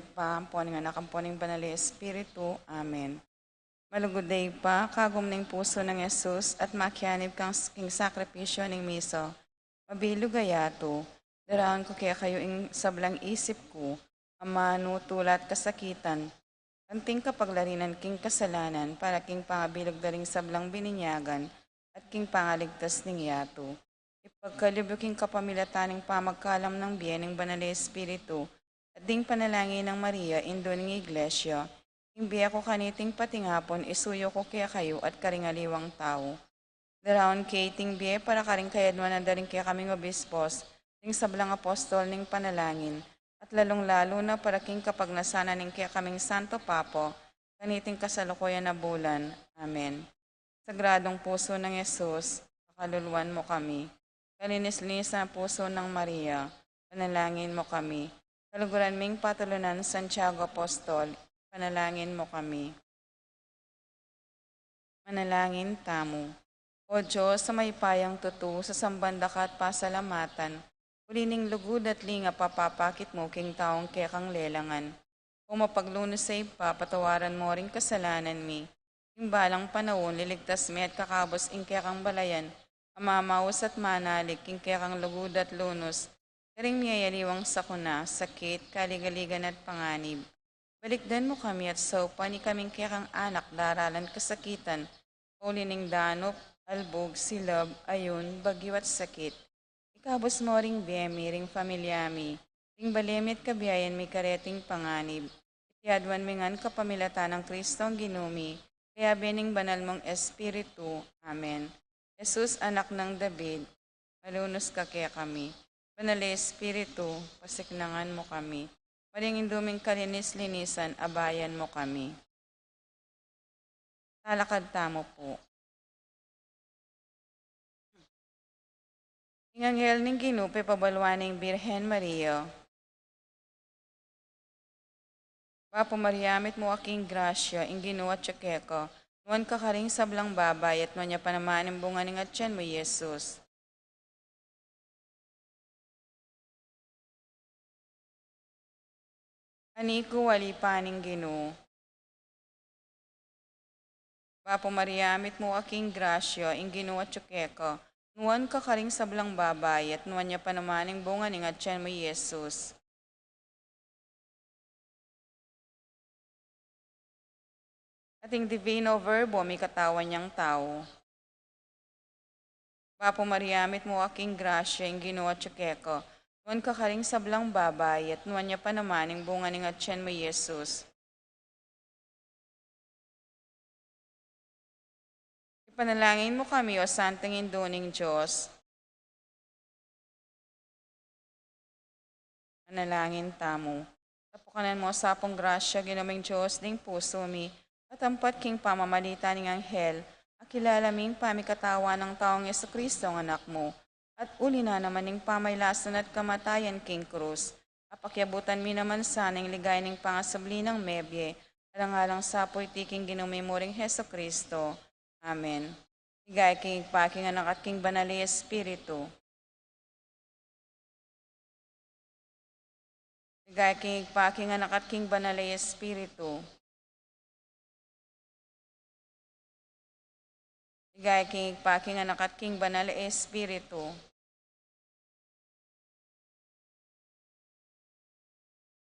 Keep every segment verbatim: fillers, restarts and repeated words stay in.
Ibpa, ampo ning Anak, ampo ning Banal a Espiritu. Amen. Malugud a Ibpa, kagum ning pusu nang Jesus at makianib kang s-, king sakripisyu ning misa, mabilug a yatu, daraun ku kekayu ing sablang isip ku, amanu, tula at kasakitan, anting kapaglarinan king kasalanan, para king pangabilug da ring sablang bininyagan at king pangaligtas ning yatu. Ipagkalub yu king kapamilatan ning pamagkalam nang bie ning Banal a Espiritu at ding panalangin nang Maria, Indu ning Iglesia, ing bie ku kaniting patingapun, isuyu ku kekayu at karing aliwang tau. Daraun ke iting bie para karing kayadwanan da ring kekaming obispos, ring sablang apostol ning panalangin, at lalung-lalu na para king kapagnasan na ning kekaming Santo Papa, kaniting kasalukuyan a bulan. Amen. Sagradung pusu nang Jesus, pakaluluan mu kami. Kalinis-linis a pusu nang Maria, panalangin mu kami. Kaluguran ming patulunan Santiago Apostol, panalangin mu kami. Manalangin tamu. O Dios, a mayupayang tutu, sasamban da ka at pasalamatan, uli ning lugud at lingap a papakit mu king taung kekang lelangan. O mapaglunus a Ibpa, patawaran mu ring kasalanan mi, king balang panaun, liligtas mi at kakabus ing kekang balayan, a mamaus at manalig king kekang lugud at lunus, karing miyayaliwang sakuna, sakit, kaligaligan at panganib. Balikdan mu kami at saupan ikaming kekang anak daralan kasakitan, uli ning danup, albug, silab, ayun, bagyu at sakit. Ikabus mu ring bie mi, ring pamilya mi, ring bale mi at kabiayan mi kareting panganib. Iti aduan mi ngan kapamilatan nang Kristong Ginu mi, kayabe ning Banal mung Espiritu. Amen. Jesus, Anak nang David, malunus ka kekami. Banal a Espiritu, pasiknangan mu kami. Mariang Indu ming kalinis-linisan, abayan mu kami. Talakad tamu pu. Ing anghel ning Ginu pepabaluan ning Birhen Maria. Bapu Maria, mitmu ka king grasya, ing Ginu atyu keka. Nuan ka karing sablang babai, at nuan ya pa naman ing bunga ning atyan mu, i Jesus. Ani ku, ali pa ning Ginu. Bapu Maria, mitmu ka king grasya, ing Ginu atyu keka. Nuan ka karing sablang babai, at nuan ya pa naman ing bunga ning atyan mu, i Jesus. At ing Divino Verbo mikatawan yang tau. Bapu Maria, mitmu ka king grasya, ing Ginu atyu keka. Nuan ka karing sablang babai, at nuan ya pa naman ing bunga ning atyan mu, i Jesus. Ipanalangin mu kami, o Santang Indu ning Dios. Manalangin tamu. Tapukanan mu sa pung grasya, Ginu ming Dios, ding pusu mi, at ampat king pamamagitan ning anghel, akilala ming pamikatawan nang taung Jesucristo, ing Anak mu, at uli na naman ning pamailasan at kamatayan king krus, apakiabutan mi naman sana ing ligaya ning pangasubli nang mebie, alang-alang sa pu iti king Ginu mi muring Jesucristo. Amen. Ligaya king Ibpa, king Anak, at king Banal a Espiritu. Ligaya king Ibpa, king Anak, at king Banal a Espiritu. Ligaya king Ibpa, king Anak, at king Banal a Espiritu.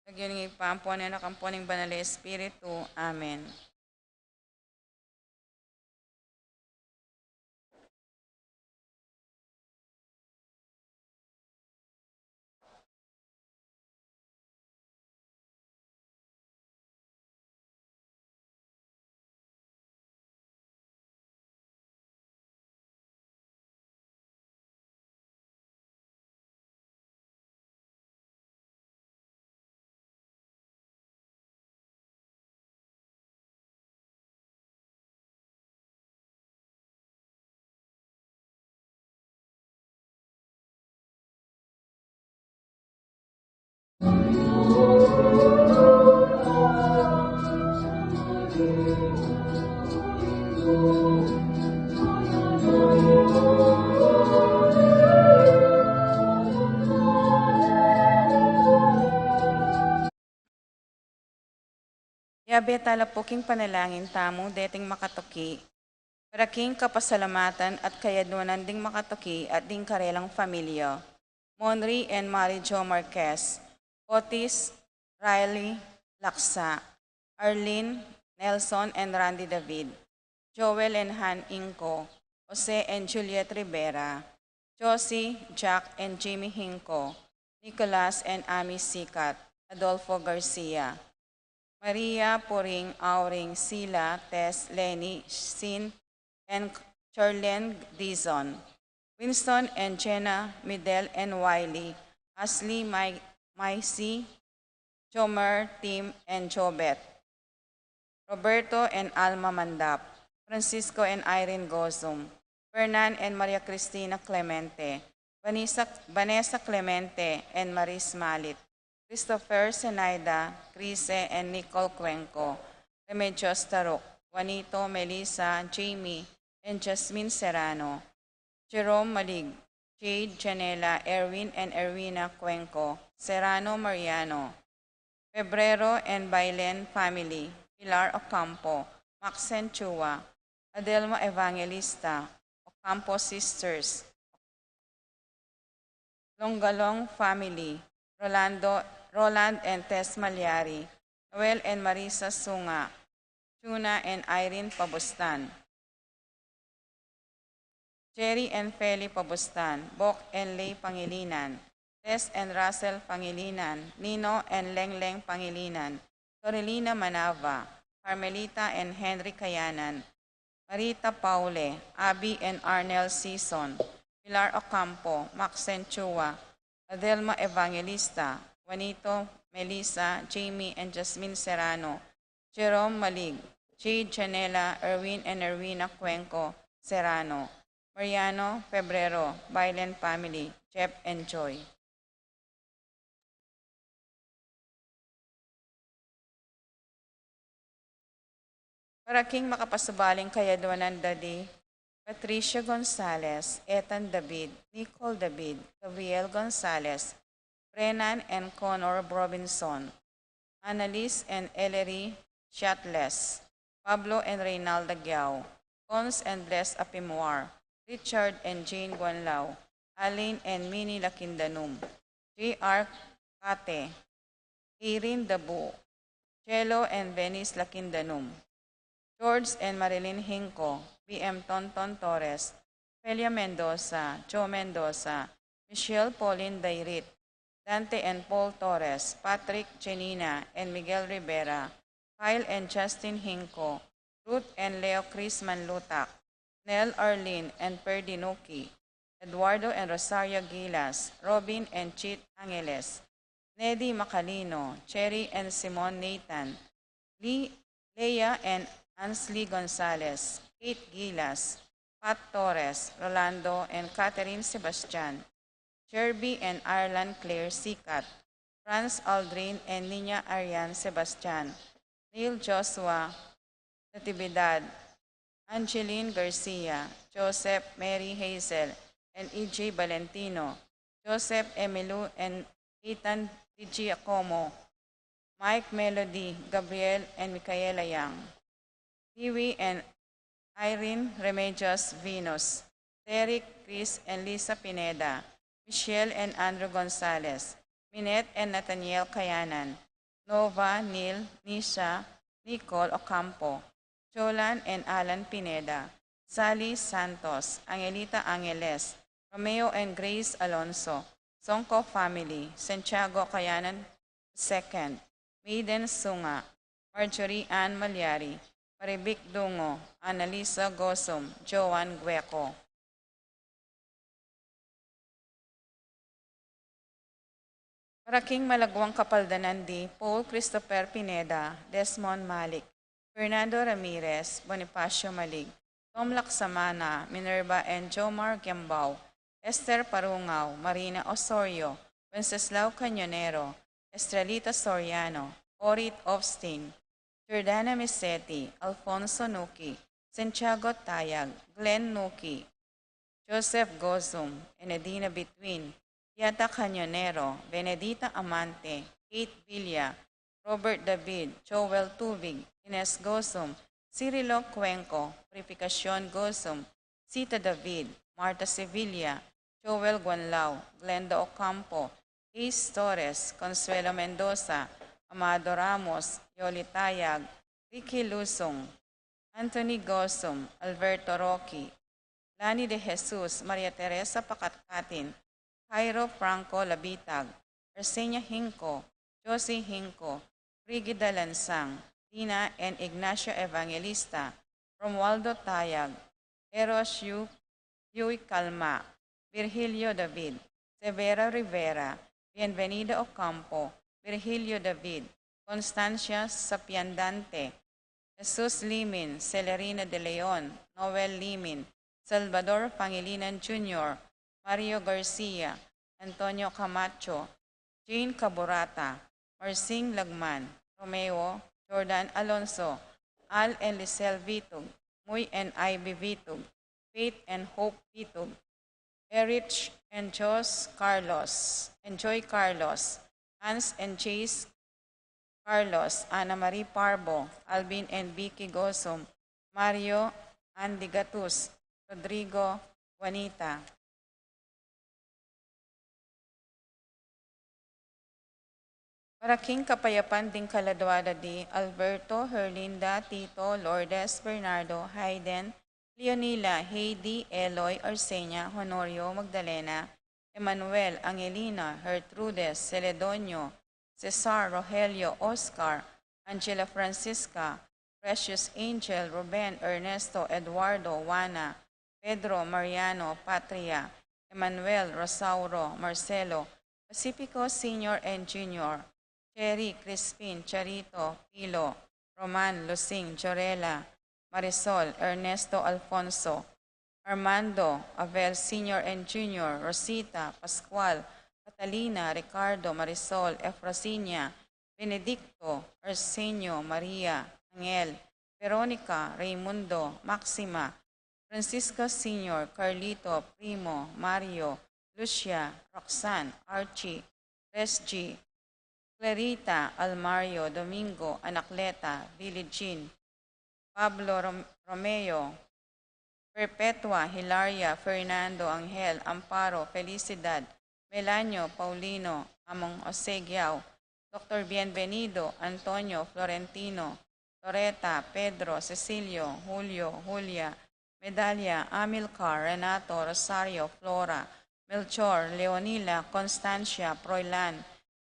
Lagyu ning Ibpa, ampo ning Anak, ampo ning Banal a Espiritu. Amen. Yabe tala pu king panalangin tamu deting makatuki, para king kapasalamatan at kayaduanan ding makatuki at ding karelang familia. Monri and Mari Jo Marquez, Otis, Riley, Laksa, Arlene, Nelson and Randy David, Joel and Han Inco, Jose and Juliet Rivera, Josie, Jack and Jimmy Hinco, Nicolas and Amy Sikat, Adolfo Garcia, Maria, Puring, Auring, Sila, Tess, Lenny, Sin, and Charlene Dizon, Winston and Jenna, Midel and Wiley, Ashley, Mai-, Maisy, Jomer, Tim, and Jobet, Roberto and Alma Mandap, Francisco and Irene Gozum, Fernan and Maria Cristina Clemente, Vanessa, Vanessa Clemente and Maris Malit, Christopher, Zenaida, Crise and Nicole Cuenco, Remedios Taruk, Juanito, Melissa, Jamie, and Jasmine Serrano, Jerome Malig, Jade, Janela, Erwin and Erwina Cuenco, Serrano Mariano, Febrero and Bailen family, Pilar Ocampo, Maxen Chua, Adelma Evangelista, Ocampo sisters, Longalong family, Rolando, Roland and Tess Malyari, Noel and Marisa Sunga, Chuna and Irene Pabustan, Jerry and Feli Pabustan, Bok and Lay Pangilinan, Tess and Russell Pangilinan, Nino and Lengleng Pangilinan, Lorilina Manava, Carmelita and Henry Kayanan, Marita Paule, Abby and Arnel Sison, Pilar Ocampo, Maxen Chua, Adelma Evangelista, Juanito, Melissa, Jamie and Jasmine Serrano, Jerome Malig, Jade, Janela, Erwin and Erwina Cuenco Serrano, Mariano Febrero, Bailen family, Jep and Joy. Para king makapasubaling kayaduanan da di Patricia Gonzalez, Ethan David, Nicole David, Gabriel Gonzalez, Brennan and Connor Robinson, Annalise and Ellery Shatles, Pablo and Reynalda Giao, Cons and Bless Apimwar, Richard and Jean Guanlao, Aline and Minnie Lakindanum, J R Cate, Irene Dabu, Chelo and Venice Lakindanum, George and Marilyn Hinco, B M Tonton Torres, Felia Mendoza, Joe Mendoza, Michelle Pauline Dairit, Dante and Paul Torres, Patrick, Janina, and Miguel Rivera, Kyle and Justin Hinco, Ruth and Leo Chris Manlutak, Nell Arlene and Perdi Nuki, Eduardo and Rosario Gilas, Robin and Chit Angeles, Nedi Macalino, Cherry and Simon Nathan, Lee, Leia and Ansley Gonzalez, Kate Gilas, Pat Torres, Rolando and Catherine Sebastian, Cherby and Ireland Claire Sikat, Franz Aldrin and Nina Arian Sebastian, Neil Joshua Natividad, Angeline Garcia, Joseph Mary Hazel and E J Valentino, Joseph Emilu and Ethan D Giacomo, Mike Melody, Gabriel and Micaela Yang, Dewey and Irene Remedios Venus, Derek, Chris and Lisa Pineda, Michelle and Andrew Gonzalez, Minette and Nathaniel Kayanan, Nova, Neil, Nisha, Nicole Ocampo, Jolan and Alan Pineda, Sally Santos, Angelita Angeles, Romeo and Grace Alonso, Songko family, Santiago Kayanan the second, Maiden Sunga, Marjorie Ann Malyari, Marivic Dungo, Annalisa Gosum, Joan Gueco. Para king malaguang kapaldanan di Paul Christopher Pineda, Desmond Malik, Fernando Ramirez, Bonifacio Malig, Tom Laksamana, Minerva and Jomar Gembao, Esther Parungao, Marina Osorio, Wenceslao Cañonero, Estrelita Soriano, Orit Ofstin, Jordana Misetti, Alfonso Nuki, Santiago Tayag, Glenn Nuki, Joseph Gozum, Enedina Bitwin, Yata Cañonero, Benedita Amante, Kate Villa, Robert David, Joel Tubig, Ines Gozum, Cirilo Cuenco, Purificacion Gozum, Sita David, Martha Sevilla, Joel Guanlao, Glenda Ocampo, Ace Torres, Consuelo Mendoza, Amado Ramos, Yoli Tayag, Ricky Lusung, Anthony Gozum, Alberto Rocky, Lani de Jesus, Maria Teresa Pakatkatin, Jairo Franco Labitag, Arsenia Hinco, Josie Hinco, Brigida Lansang, Dina and Ignacio Evangelista, Romualdo Tayag, Eros Yu, Yui Calma, Virgilio David, Severa Rivera, Bienvenida Ocampo, Virgilio David, Constancia Sapiandante, Jesus Limin, Celerina de Leon, Noel Limin, Salvador Pangilinan Junior, Mario Garcia, Antonio Camacho, Jane Caburata, Marsing Lagman, Romeo, Jordan Alonso, Al and Lisel Vitug, Muy and Ivy Vitug, Faith and Hope Vitug, Erich and Jos Carlos, and Joy Carlos, Hans and Chase Carlos, Ana Marie Parbo, Alvin and Vicky Gozum, Mario Andy Gatus, Rodrigo Juanita. Para king kapayapan ding kaladua da di Alberto, Herlinda, Tito, Lourdes, Bernardo, Hayden, Leonila, Heidi, Eloy, Arsenia, Honorio, Magdalena, Emmanuel, Angelina, Gertrudes, Celedonio, Cesar, Rogelio, Oscar, Angela Francisca, Precious Angel, Ruben, Ernesto, Eduardo, Juana, Pedro, Mariano, Patria, Emmanuel, Rosauro, Marcelo, Pacifico Senior and Junior, Cherry, Crispin, Charito, Pilo, Roman, Lusing, Jorela, Marisol, Ernesto, Alfonso, Armando, Avel Senior and Junior, Rosita, Pascual, Catalina, Ricardo, Marisol, Efrosinia, Benedicto, Arsenio, Maria, Angel, Veronica, Raimundo, Maxima, Francisco Senior, Carlito, Primo, Mario, Lucia, Roxanne, Archie, Resgie, Clarita, Almario, Domingo, Anacleta, Billie Jean, Pablo, Rom-, Romeo, Perpetua, Hilaria, Fernando, Angel, Amparo, Felicidad, Melanio, Paulino, Among Jose Giao, Doctor Bienvenido, Antonio, Florentino, Loreta, Pedro, Cecilio, Julio, Julia, Medalia, Amilcar, Renato, Rosario, Flora, Melchor, Leonila, Constancia, Proilan,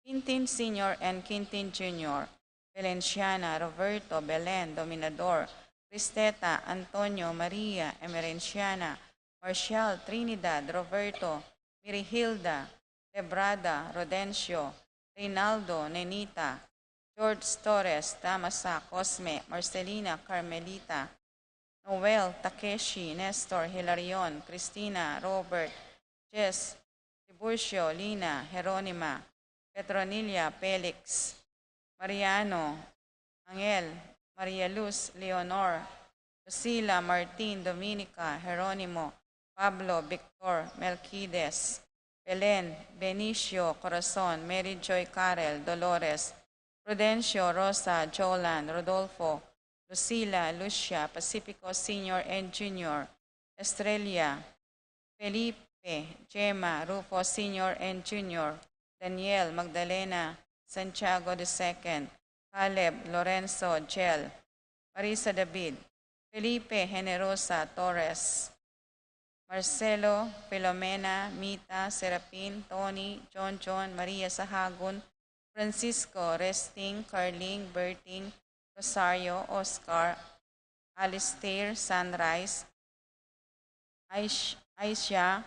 Quintin Senior and Quintin Junior, Valenciana, Roberto, Belen, Dominador, Cristeta, Antonio, Maria, Emerenciana, Marcial, Trinidad, Roberto, Mirihilda, Lebrada, Rodencio, Reynaldo, Nenita, George Torres, Damasa, Cosme, Marcelina, Carmelita, Noel, Takeshi, Nestor, Hilarion, Cristina, Robert, Jess, Tiburcio, Lina, Jeronima, Petronilla, Felix, Mariano, Angel, Maria Luz, Leonor, Lucila, Martin, Dominica, Jeronimo, Pablo, Victor, Melquides, Belen, Benicio, Corazon, Mary Joy, Carel, Dolores, Prudencio, Rosa, Jolan, Rodolfo, Lucila, Lucia, Pacifico Senior and Junior, Estrella, Felipe, Gemma, Rufo Senior and Junior, Daniel, Magdalena, Santiago the second, Caleb, Lorenzo, Jel, Marisa David, Felipe, Generosa, Torres, Marcelo, Filomena, Mita, Serapin, Tony, John John, Maria Sahagun, Francisco, Resting, Carling, Berting, Rosario, Oscar, Alistair, Sunrise, Aish-, Aisha,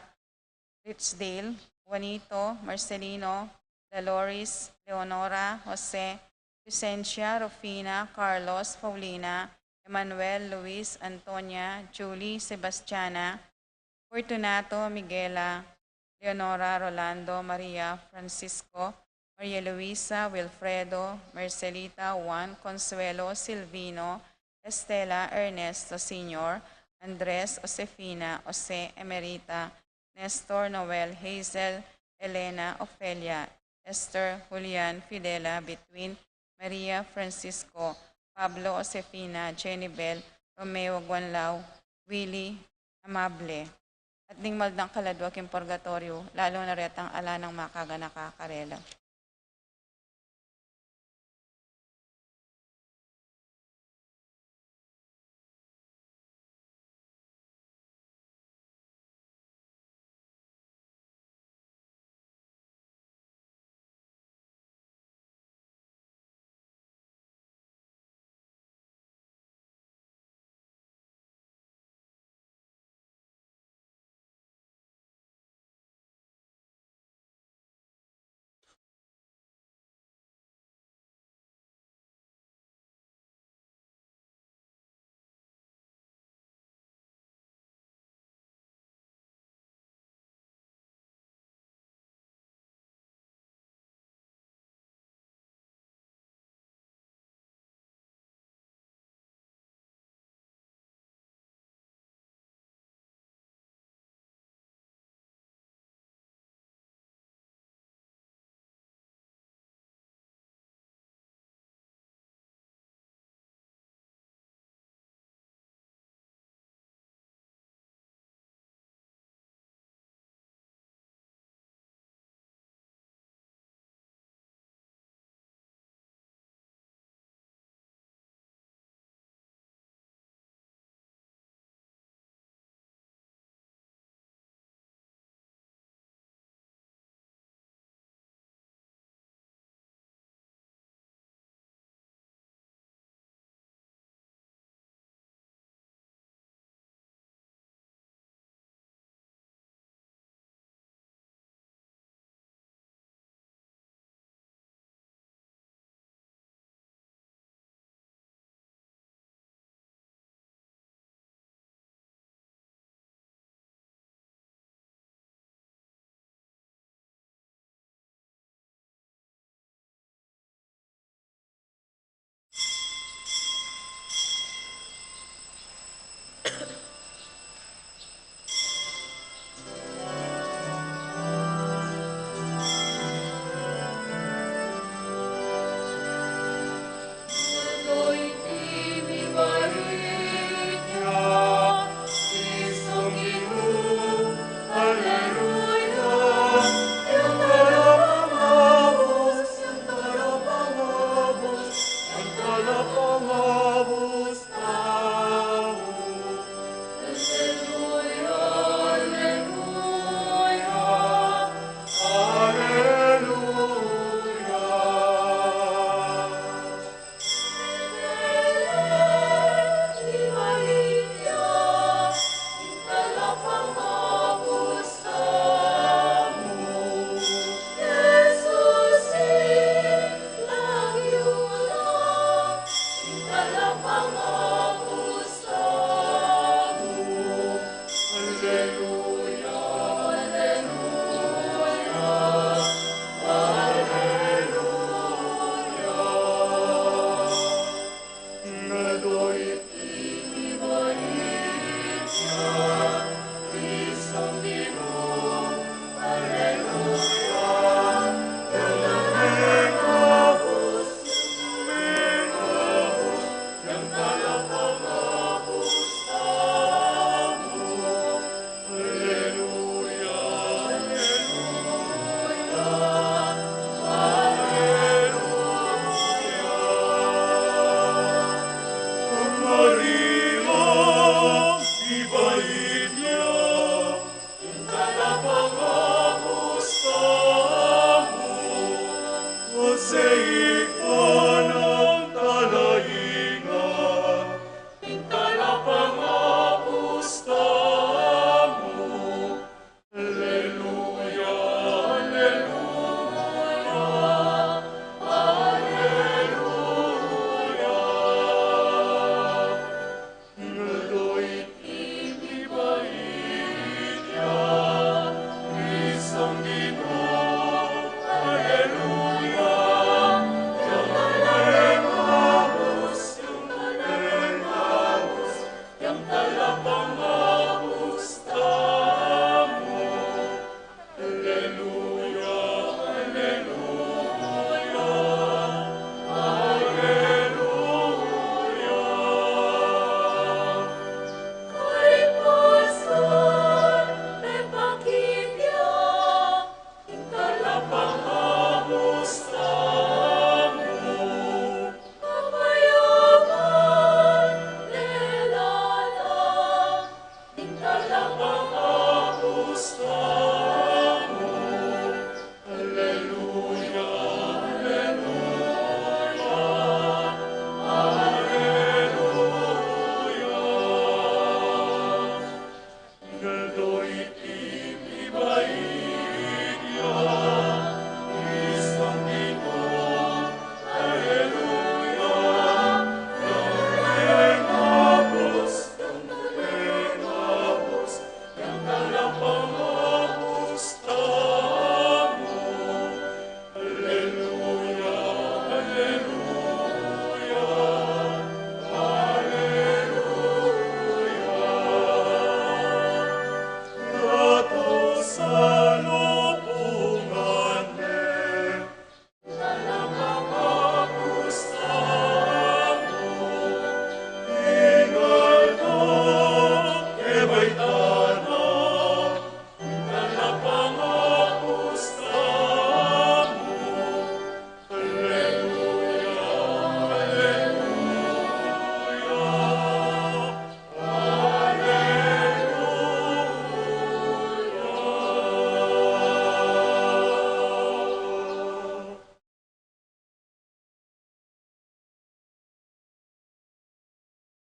Richdale, Juanito, Marcelino, Dolores, Leonora, Jose, Vicencia, Rufina, Carlos, Paulina, Emmanuel, Luis, Antonia, Julie, Sebastiana, Fortunato, Miguela, Leonora, Rolando, Maria, Francisco, Maria Luisa, Wilfredo, Marcelita, Juan, Consuelo, Silvino, Estela, Ernesto Senior, Andres, Josefina, Jose, Emerita, Nestor, Noel, Hazel, Elena, Ofelia, Esther, Julian, Fidela, Between, Maria, Francisco, Pablo, Josefina, Jenny Bell, Romeo, Guanlao, Willie, Amable, at ding maldang kaladwa king purgatoryo, lalu na retang ala nang makaganaka karela.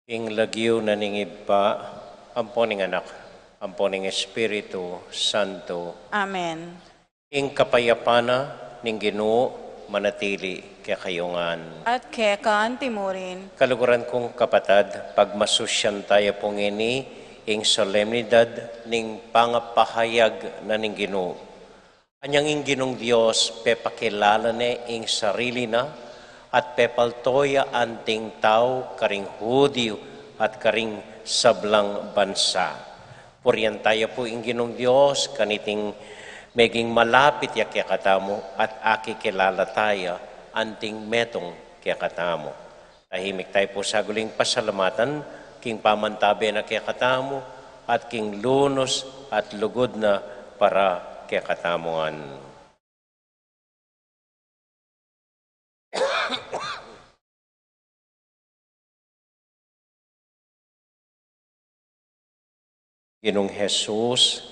Ing lagyu na ning Ibpa, ampo ning Anak, ampo ning Espiritu Santo. Amen. Ing kapayapan na ning Ginu manatili kekayu ngan. At keka antimurin. Kaluguran kung kapatad, pagmasusyan taya pu ngeni ing solemnidad ning pangapahayag na ning Ginu. Anyang ing Ginung Dios pepakilala ne ing sarili na at pepalto ya anting tau karing Hudiyu at karing sablang bansa. Purian taya pu ing Ginung Dios kaniting meging malapit ya kekatamu at akikilala taya anting metung kekatamu. Tahimik taya pu saguling pasalamatan king pamantabe na kekatamu at king lunus at lugud na para kekatamu ngan. Ginung Jesus,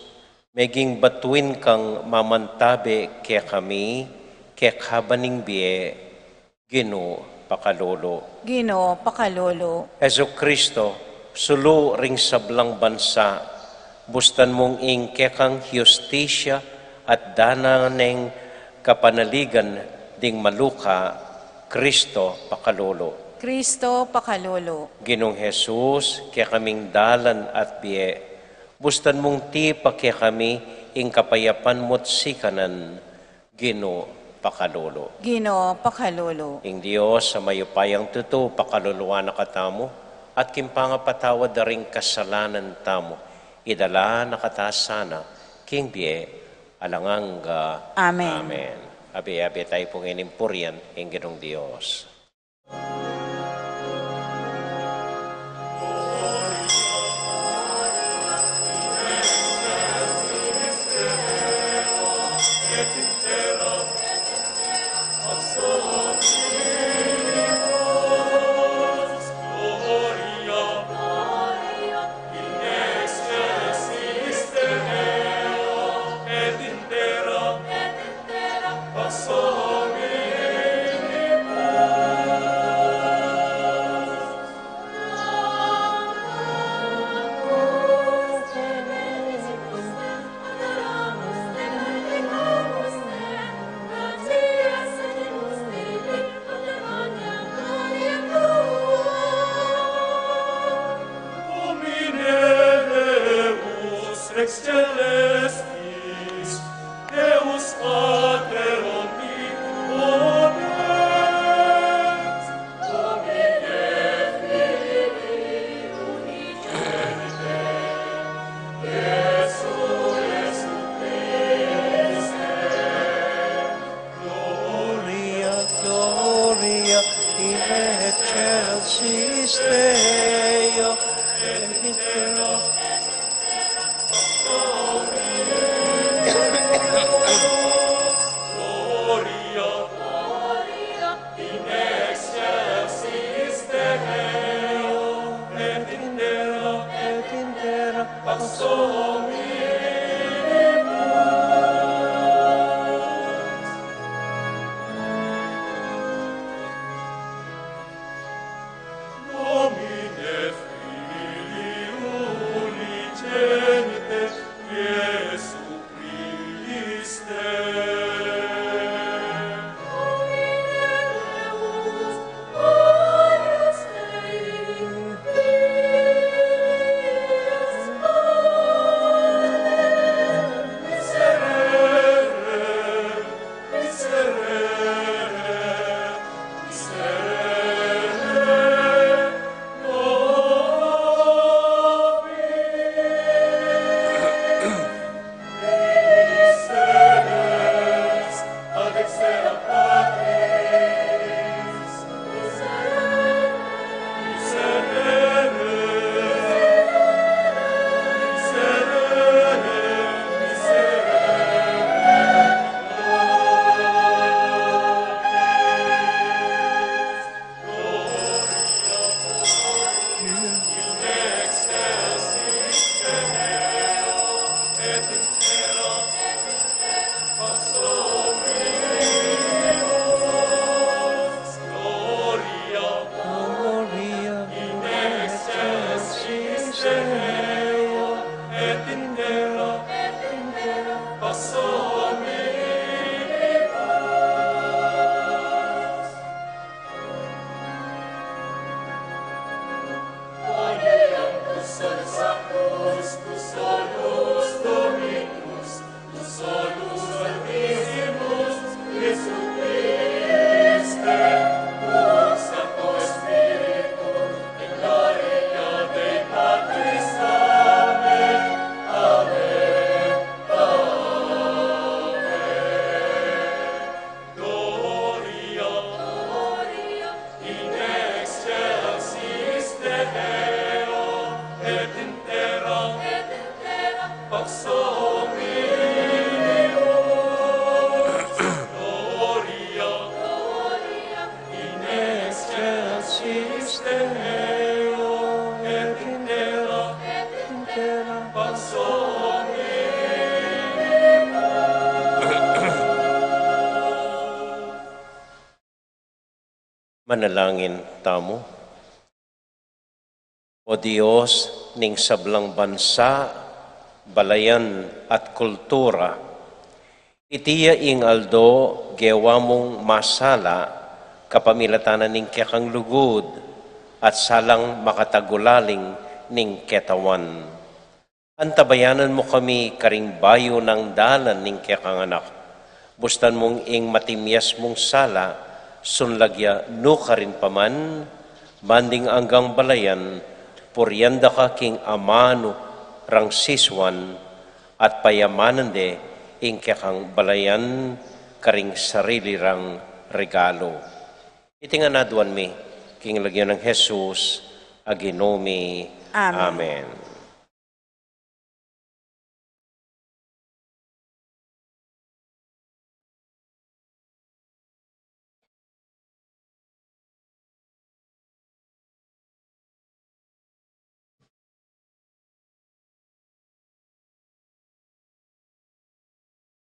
meging batuin kang mamantabe kekami, kekaban ning bie, Ginu, pakalulu. Ginu, pakalulu. Jesucristo, sulu ring sablang bansa, bustan mung ing kekang hustisya at dana neng kapanaligan ding maluka, Cristo, pakalulu. Cristo, pakalulu. Ginung Jesus, kekaming dalan at bie, bustan mung tipa kekami ing kapayapan mu't sikanan, Ginu, pakalulu. Ginu, pakalulu. Ing Dios a mayupayang tutu, pakaluluan na katamu, at king pangapatawad da ring kasalanan tamu, idala na kata sana king bie alang angga. Amen. Amen. Abe-abe taya pu ngening purian ing Ginung Dios. Domine, Deus Rex Celestis, Deus Pater omnipotens, Domine Filii unigenite, Iesu Iesu Christe, Gloria, Gloria in excelsis Deo, et in terra Gloria, Gloria in excelsis Deo, et in terra, et in terra pax omnibus. Domine Filii unigenite, Iesu Christe. Manalangin tamu. O Dios ning sablang bansa, balayan at kultura, iti ya ing aldo gewa mung masala kapamilatan na ning kekang lugud at salang makatagulaling ning ketawan. Antabayanan mu kami karing bayu nang dalan ning kekang Anak. Bustan mung ing matimias mung sala, sunlag ya nukarin pa man, ban ding anggang balayan, purian da ka king amanu rang sisuan, at payamanan de ing kekang balayan karing sarili rang regalo. Iti ngan aduan mi king lagyu nang Jesus a Ginu mi. Amen. Amen.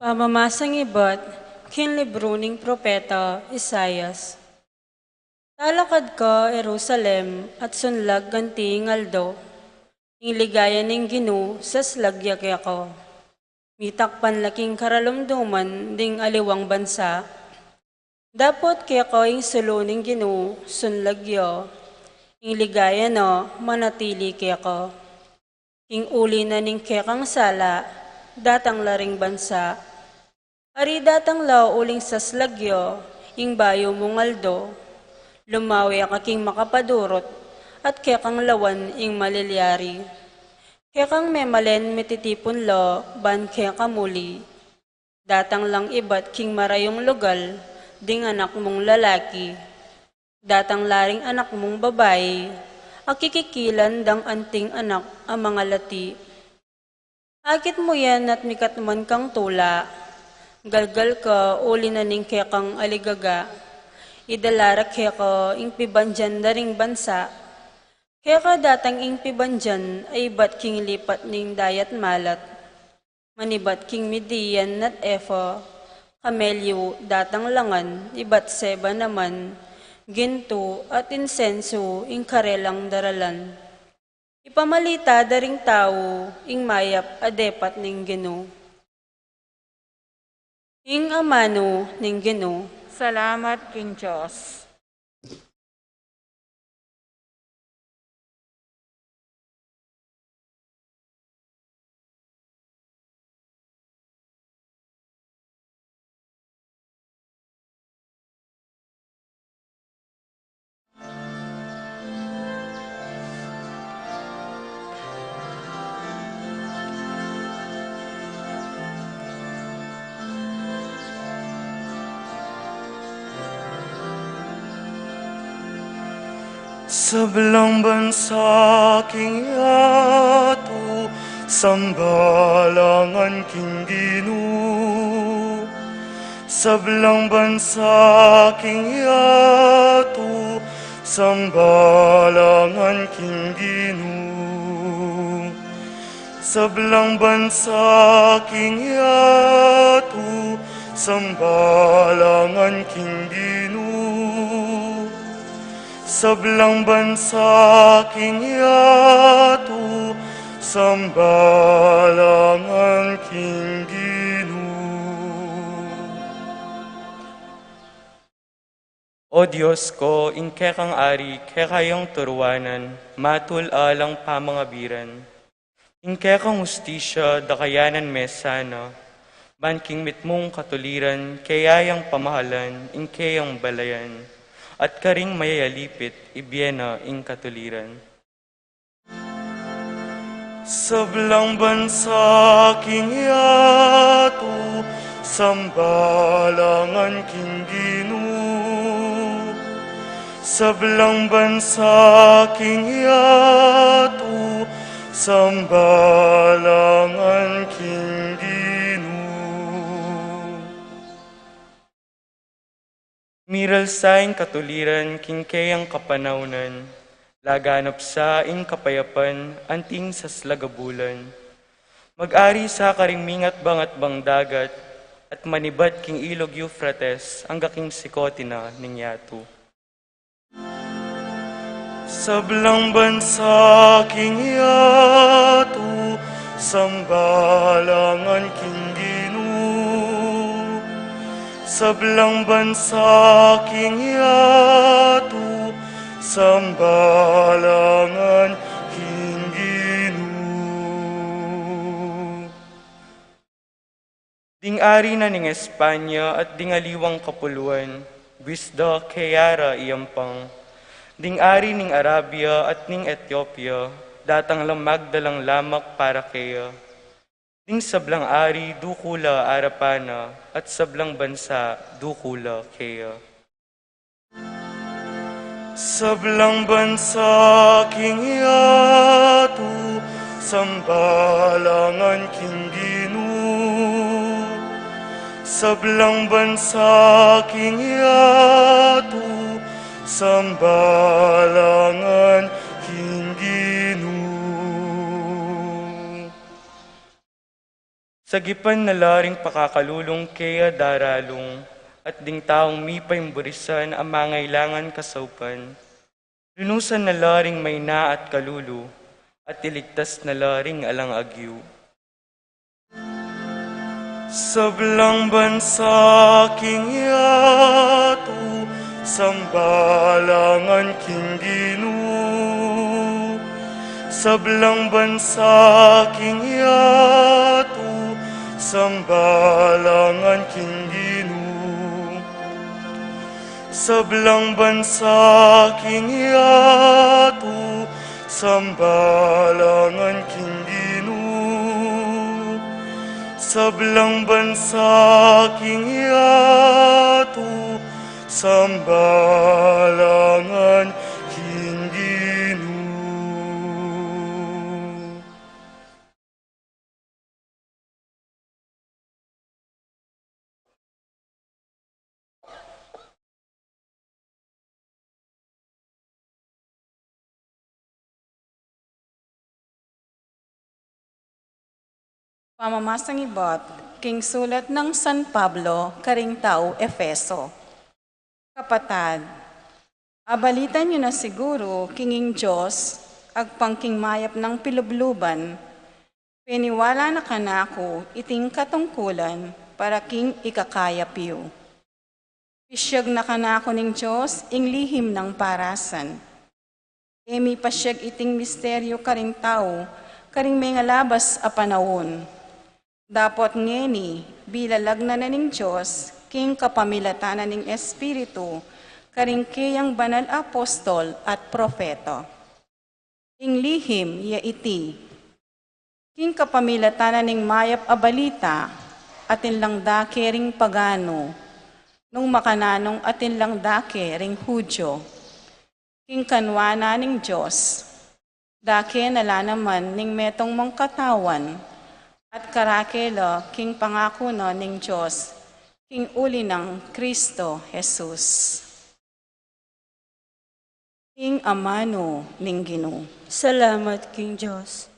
Pamamasang ibat king libru ning propeta Isaias. Talakad ka Jerusalem at sunlag anti ing aldo, ing ligaya ning Ginu saslag ya keka. Mitakpan la king karalumduman ding aliwang bansa. Dapot keka ing sulu ning Ginu sunlag ya, ing ligaya na manatili keka. King uli na ning kekang sala, datang la ring bansa. Ari datang la uling saslag ya ing bayu mung aldo. Lumawe ka king makapadurut, at kekang lawan ing malilyari. Kekang memalen mititipun la ban keka muli. Datang lang ibat king marayung lugal ding anak mung lalaki. Datang la ring anak mung babai, a kikikilan dang anting anak a mangalati. Akit mu yan at mikatman kang tula. Galgal ka uli na ning kekang aligaga. Idala ra keka ing pibandian da ring bansa. Keka datang ing pibandian a ibat king lipat ning dayat malat. Manibat king Midian at Efa, kamelyu datang la ngan, ibat Seba naman, gintu at insensu ing karelang daralan. Ipamalita da ring tau ing mayap a depat ning Ginu. Ing amanu ning Ginu. Salamat king Dios. Sablang bansa king yatu, sambalangan king Ginu. Sablang bansa king yatu, sambalangan king Ginu. Sablang bansa king yatu, sambalangan king Ginu. Sablang bansa king yatu, sambalangan king Ginu. O Dios ko, ing kekang ari, keka yang turuanan, matul alang pamangabiran. Ing kekang hustisya, dakayanan me sana, ban king mitmung katuliran, kaya yang pamahalan, ing keyang balayan, at karing mayayalipit, ibie na ing katuliran. Sablang bansa king yatu, sambalangan king Ginu. Sablang bansa king yatu, sambalangan king Ginu. Miral sa ing katuliran king keyang kapanaunan, laganap sa ing kapayapan anting saslag a bulan. Mag-ari sa karing mingatba-ngatbang dagat, at manibat king ilug Euphrates, angga king sikote na ning yatu. Sablang bansa king yatu, sambalangan king Ginu. Sablang bansa king yatu, sambalangan king Ginu. Ding ari na ning Espanya at ding aliwang kapuluan, buis da keya ra iyampang. Ding ari ning Arabia at ning Etiopia, datang lang magdalang lamak para keya. Ding sablang ari duku la arapan na, at sablang bansa duku la keya. Sablang bansa king yatu, sambalangan king Ginu. Sablang bansa king yatu, sambalangan king Ginu. Sagipan na la ring pakakalulung keya daralung, at ding taung mipaimburisan a mangailangan kasaupan. Lunusan na la ring maina at kalulu, at iligtas na la ring alang agyu. Sablang bansa king yatu, sambalangan king Ginu. Sablang bansa king yatu, sambalangan king Ginu. Sablang bansa king yatu, sambalangan king Ginu. Sablang bansa king yatu, sambalangan king Ginu. Pamamasang ibat king sulat nang San Pablo karing tau Efeso. Kapatad, abalitan yu na siguru king ing Dios, agpang king mayap nang pilubluban, peniwala na kanaku iting katungkulan para king ikakayap yu. Pisyag na kanaku ning Dios ing lihim nang parasan. E mi pasyag iting misteryu karing tau, karing mengalabas a panaun. Dapot ngeni, bilalag na na ning Dios, king kapamilatan na ning Espiritu, karing keyang banal a apostol at propeta. Ing lihim ya iti. King kapamilatan na ning mayap a balita, atin lang dake ring paganu, nung makananung atin lang dake ring Judio. King kanwa na ning Dios, dake na la naman ning metung mung katawan, at karake la king pangaku na ning Dios, king uli nang Kristo Jesus. Ing amanu ning Ginu. Salamat king Dios.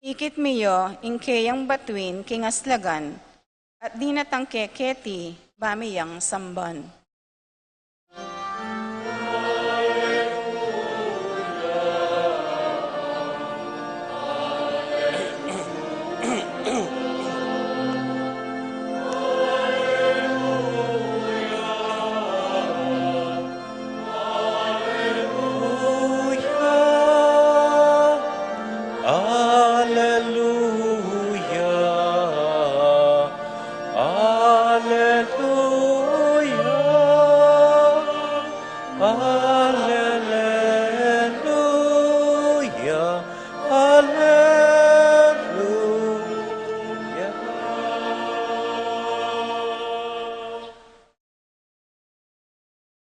Ikit mi ya ing keyang batuin king aslagan, at dinatang ke keti ba mi yang samban.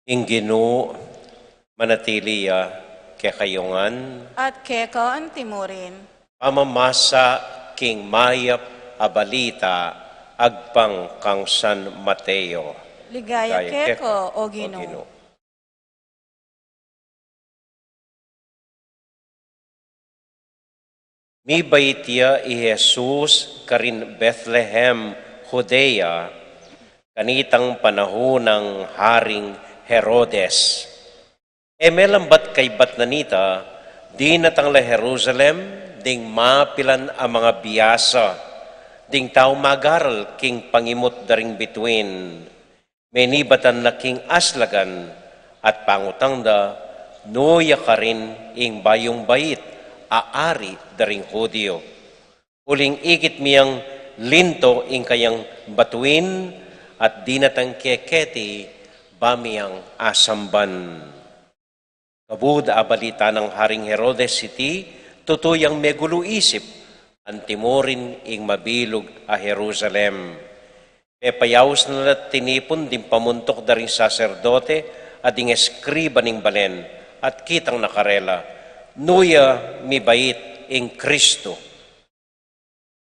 Ing Ginu manatili ya kekayu ngan. At keka antimurin. Pamamasa king mayap a balita agpang kang San Mateo. Ligaya keka, O Ginu. Mibait ya i Jesus karin Bethlehem, Judea, kanitang panahun nang Haring Herodes. E melambat kaybat na nita, dinatang la Jerusalem ding mapilan a mga biasa, ding tau magaral king pangimut da ring bituin. Menibatan la king aslagan at pangutang da, nu ya karin ing bayung bait a ari da ring Judio. Uling ikit mi yang linto ing kayang batuin at dinatang ke keti ba mi yang asamban. Kabud a balita nang Haring Herodes iti, tutu yang megulu isip, antimurin ing mabilug a Jerusalem. Pepayaus na la tinipun ding pamuntuk da ring saserdote at ding eskriba ning balen, at kitang na karela, nu ya mibait ing Kristu.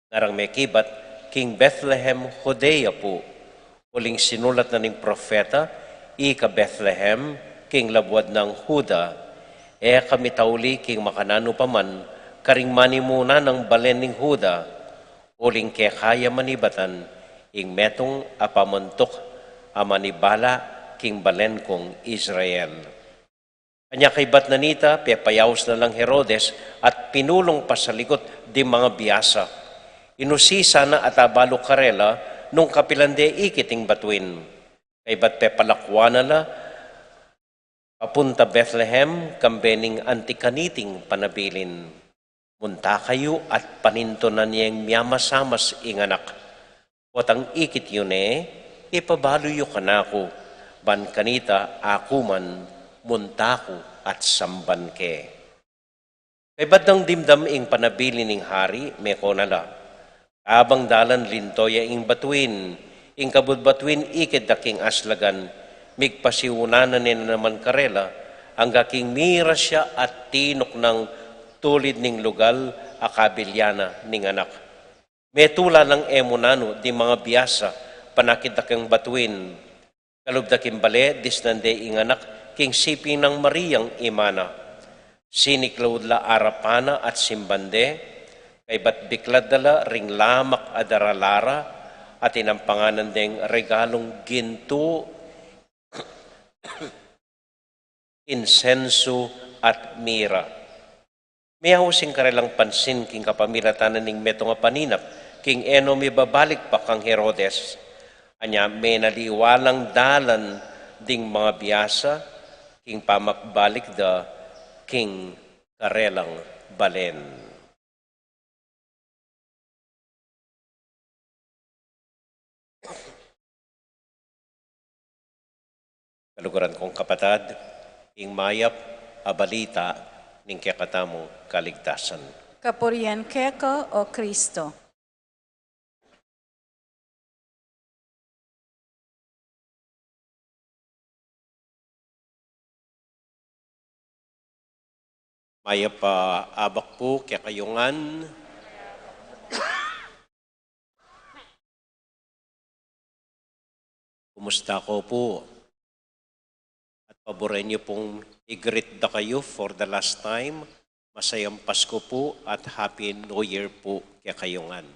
Narang mekibat, king Bethlehem, Judea pu, uling sinulat na ning propeta, ika Bethlehem, king labuad nang Juda, e ka mitauli king makananu pa man karing manimuna nang balen ning Juda, uling keka ya manibatan ing metung a pamuntuk a manibala king balen kung Israel. Anya kaybat na nita, pepayaus na lang Herodes at pinulung pasalikut ding mga biasa. Inusisa na at abalu karela nung kapilan de ikit ing batuin. Kaybat pepalakuan na la papunta Bethlehem, kambe ning anti kaniting panabilin. Munta kayu at panintunan yeng miamasamas ing anak. Potang ikit yu ne, ipabalu yu kanaku, ban kanita aku man munta ku at samban ke. Kaybat nang dimdam ing panabilin ning hari, meko na la. Kabang dalan linto ya ing batuin, ing kabud batuin ikit da king aslagan, migpasiunan na ne naman karela, angga king miras ya at tinuknang tulid ning lugal a kabilyan na ning anak. Metula lang e mu nanu ding mga biasa, panakit da keng batuin. Kalub da king bale, disnan de ing anak king siping nang Mariang ima na. Siniklaud la arapan na at simban de, kaybat biklad da la ring lamak a daralara, at inampanganan deng regalung gintu, insensu, at mira. Meaus ing karelang pansin king kapamilatan na ning metung a paninap, king e no mibabalik pa kang Herodes. Anya menaliwa lang dalan ding mga biasa, king pamabalik da king karelang balen. Kaluguran kong kapatad, ing mayap a balita ning kekatamung kaligtasan. Kapurian keka, O Kristo. Mayap a abak pu kekayu ngan. Kumusta ko pu? At paboran yu pung i-greet da kayu for the last time. Masayang Pasko pu at Happy New Year pu kekayu ngan.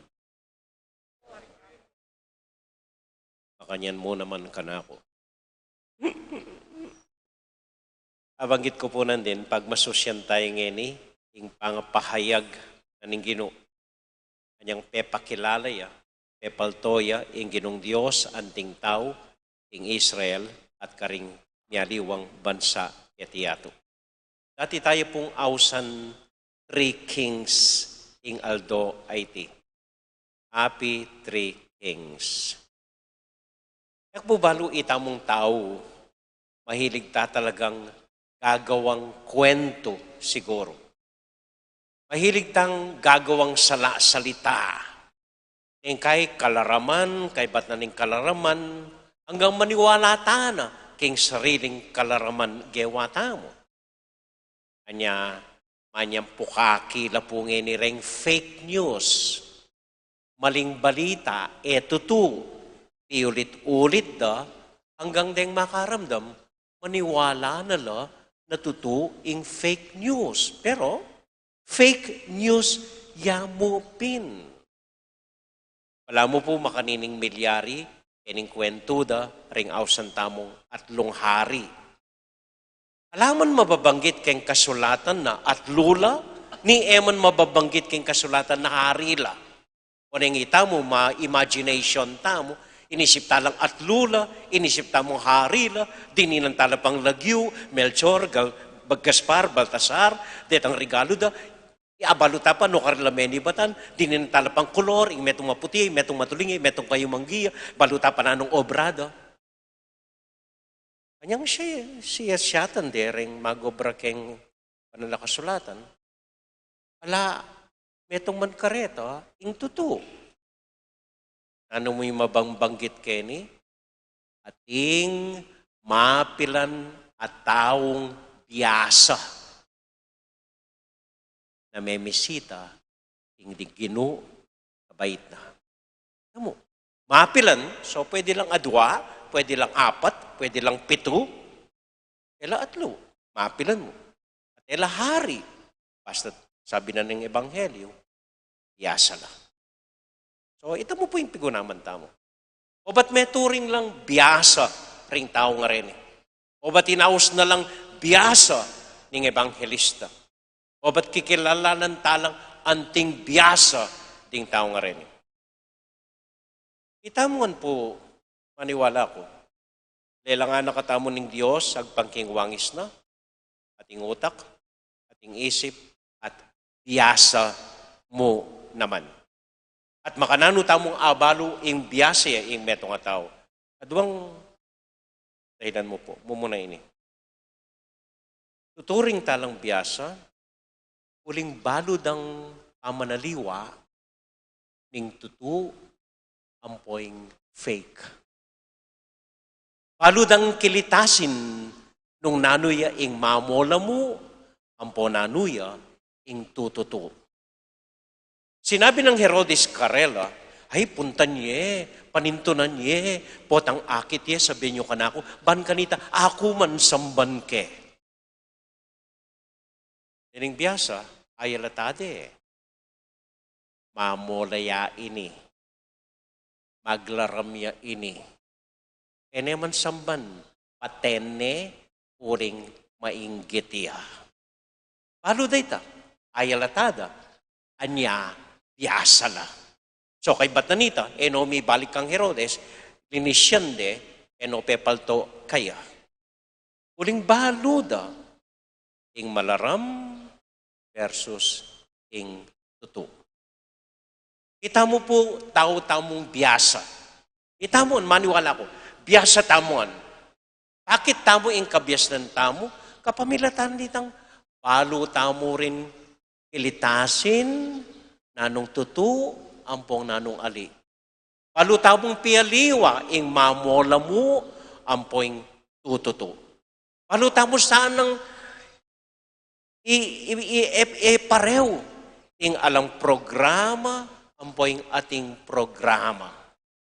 Makanyan mu naman kanaku. Abanggit ku pu nandin, pagmasusyan tayu ngeni ing pangapahayag na ning Ginu. Anyang pepakilala ya, pepalto ya ing Ginung Dios anting tau, ing Israel, at karing mialiwang bansa keti yatu. Dati tayu pung ausan Three Kings ing aldo a iti. Happy Three Kings. E ku pu balu itamung tau, mahilig ta talagang gagawang kuwentu siguru. Mahilig tang gagawang sala-salita. Ing kay kalaraman, kaybat na ning kalaraman, anggang maniwala ta na, king sariling kalaraman gewa tamu. Anya, manyang pukaki la pu ngeni reng fake news, maling balita, e tutu, piulit-ulit da, anggang deng makaramdam, maniwala na la na tutu ing fake news. Pero, fake news ya mu pin. Balamu pu makanining milyari, kening kwentu da, ring ausan tamung atlung hari. Ala man mababanggit keng kasulatan na atlu la, ni e man mababanggit keng kasulatan na hari la. Oneng itamu, ma-imagination tamu, inisip ta lang atlu la, inisip tamung hari la, dininan ta la pang Lagyu, Melchor, Gal-, Gaspar, Baltasar, detang regalu da, abalu ta pa, nung karela menibatan, dininan ta la pang kolor, ing metung maputi, ing metung matuling, ing metung kayumanggi, balu ta pa nanung obra da. Anyang siya, siya, siyatan de reng mag-obra keng Banal a Kasulatan. Ala, metung man kareta, ing tutu. Nanu mu ing mababanggit keni? Ating mapilan a taung biasa na memisita ing di Ginu kabait na. Alam mu, mapilan, so pwede lang adua, pwede lang apat, pwede lang pitu, e la atlu, mapilan mu. At e la hari, basta sabi na ning ebanghelyo, biasa la. So, ita mu pu ing pigunaman tamu. Obat meturing lang biasa ring tau ngareni? Obat inaus na lang biasa ning ebanghelista? Obat kikilalanan ta lang anting biasa ding tau ngareni? Ita mu ngan pu, maniwala ku, lelangan na katamu ning Dios agpang king wangis na, ating utak, ating isip, at biasa mu naman. At makananu tamung abalu ing biasa ya ing metung a tau? Aduang dahilan mu pu, mumuna ini. Tuturing ta lang biasa, uling balu dang pamanaliwa ning tutu ampo ing fake. Balu dang kilitasin nung nanu ya ing mamola mu, ampo nanu ya ing tututu. Sinabi nang Herodes karela, "Ay, puntan ye, panintunan ye, potang akit ye, sabian yu kanaku, ban kanita, aku man samban ke." Ining biasa, ayala ta de. Mamola ya ini. Maglaram ya ini. E ne man samban, paten ne, uling mainggit ya. Balu da ita, ayala ta da, anya biasa la. So, kaybat na nita, e no mibalik kang Herodes, linis yan de, e no pepalto kaya. Uling balu da, ing malaram versus ing tutu. Ita mu pu, tau tamung biasa. Ita mu, maniwala ku, biasa tamu ngan. Pakit tamu ing kabiasnan tamu, kapamilatan ditang balu tamu rin kilitasin nanung tutu ampong nanung ali. Balu tamung pialiwa ing mamola mu ampo ing tututu. Balu tamu sanang i, i, i, e, e pareu ing alang programa ampo ing ating programa.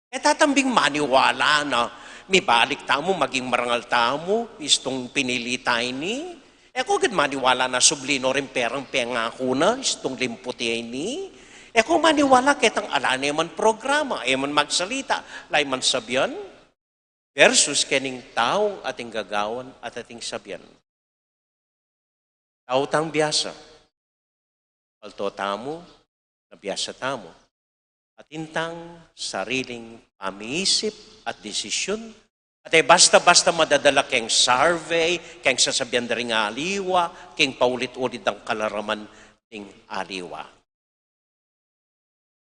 E tatambing maniwala na mibalik tamu, maging marangal tamu, istung pinili ta ini. E ko gad maniwala na subli no ring perang pengaku na, istung limputi ini. E ko maniwala ketang ala ne man programa, e man magsalita, ala ne man sabian. Versus kening taung ating gagawan at ating sabian. Tau tang biasa. Palto tamu, na biasa tamu. Atin tang sariling pamiisip at desisyun. At e basta-basta madadala keng survey, keng sasabian da ring aliwa, keng paulit-ulit dang kalaraman ding aliwa.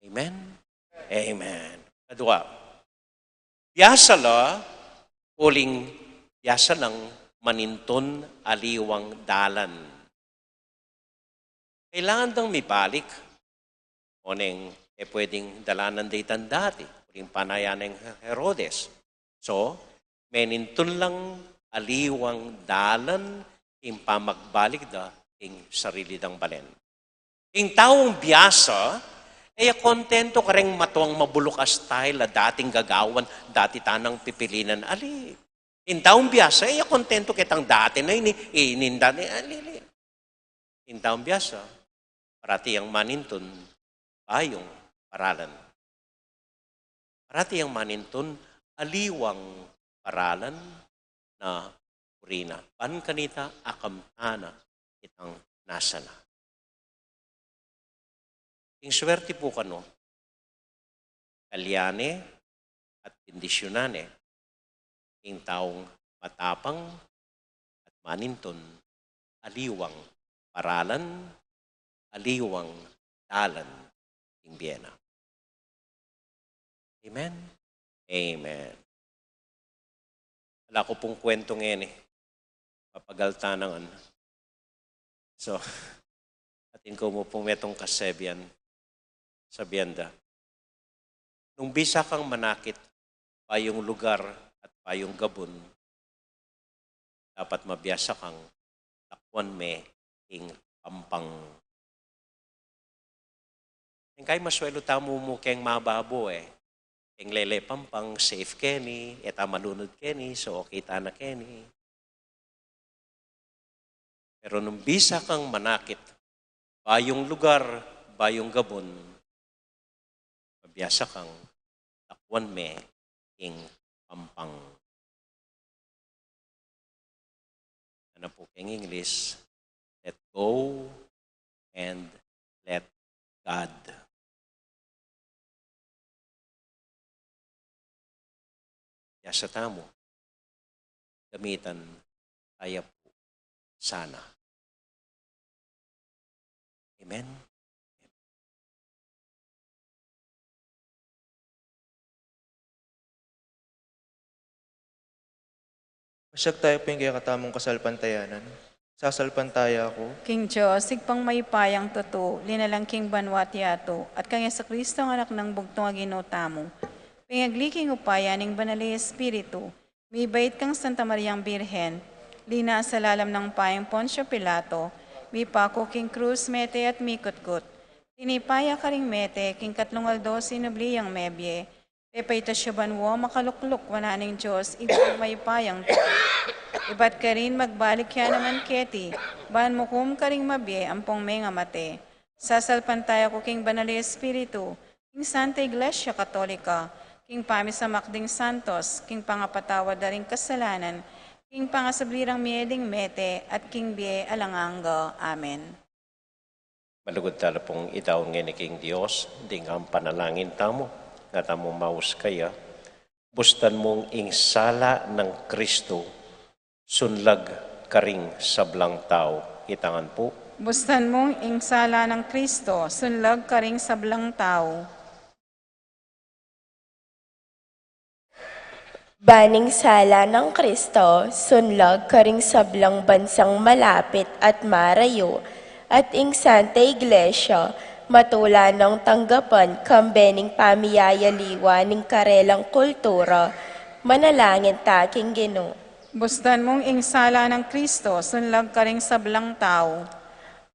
Amen? Amen. Kadua, biasa la, uling biasa lang manintun aliwang dalan. Kailangan dang mibalik. Oneng e pwedeng dalanan da itang dati, uling panayan neng Herodes. So, menintun lang aliwang dalan ing pamagbalik da king sarili dang balen. Ing taung biasa, e ya kontento kareng matuang mabuluk a style a dating gagawan, dati tanang pipilinan, ali. Ing taung biasa, e ya kontento ketang dati na ini, ininda ni, ali, ali. Ing taung biasa, parati yang manintun, bayung paralan. Parati yang manintun, aliwang paralan na buri na. Ban kanita, akamtana itang nasa na. Ing swerte pu kanu, kalyanan ne at bendisyunan ne ing taung matapang at manintun, aliwang paralan, aliwang dalan ing bie na. Amen. Amen. Ala ku pung kwentong ini. Papagal ta na ngan. So, atin ku mu pung metung kasabian, sabian da, nung bisa kang manakit bayung lugar at bayung gabun, dapat mabiasa kang lakuan me ing pampang. Ing kai masuelu tamu mu keng mababo e. Keng lele pampang, safe keni, e ta malunud keni, so okay ta na keni. Pero nung bisa kang manakit bayung lugar, bayung gabun, mabiasa kang lakuan me ing pampang. Ana pu keng English, let go and let God. Biasa tamu, gamitan taya pu sana. Amen. Masyag taya pu king kekatamung kasalpantayanan. Sasalpantaya ku king Dios, Ibpang mayupayang tutu, linalang king banua't yatu, at kang Jesucristo, a Anak nang bugtung a Ginu tamu, pengagli king upaya ning Banal a Espiritu, mibait kang Santa Mariang Birhen, linasa lalam ning upayang Poncio Pilato, mipaku king krus, mete at mikutkut, tinipa ya karing mete, king katlung aldo sinubli yang mebie, pepaitas ya banua, makalukluk wanan ning Dios Ibpang mayupayang tutu. Ibat karin magbalik ya naman keti, ban mukum karing mabie ampong mengamate. Sasalpantaya ku king Banal a Espiritu, king Santa Iglesia Katolika, king pamisamak ding santos, king pangapatawad da ring kasalanan, king pangasubli rang mie ding mete, at king bie alang angga. Amen. Malugud tala pung idaun ngeni king Dios ding panalangin tamu, nga tamu maus kaya. Bustan mung ing sala nang Kristo sunlag karing sablang tau. Kita ngan pu. Bustan mung ing sala nang Kristo sunlag karing sablang tau. Ban ing sala nang Kristo sunlag karing sablang bansang malapit at marayu, at ing Santa Iglesia matula nang tanggapan kambe ning pamiyayaliwa ning karelang kultura, manalangin ta king Ginu. Bustan mung ing sala nang Kristo sunlag karing sablang tau.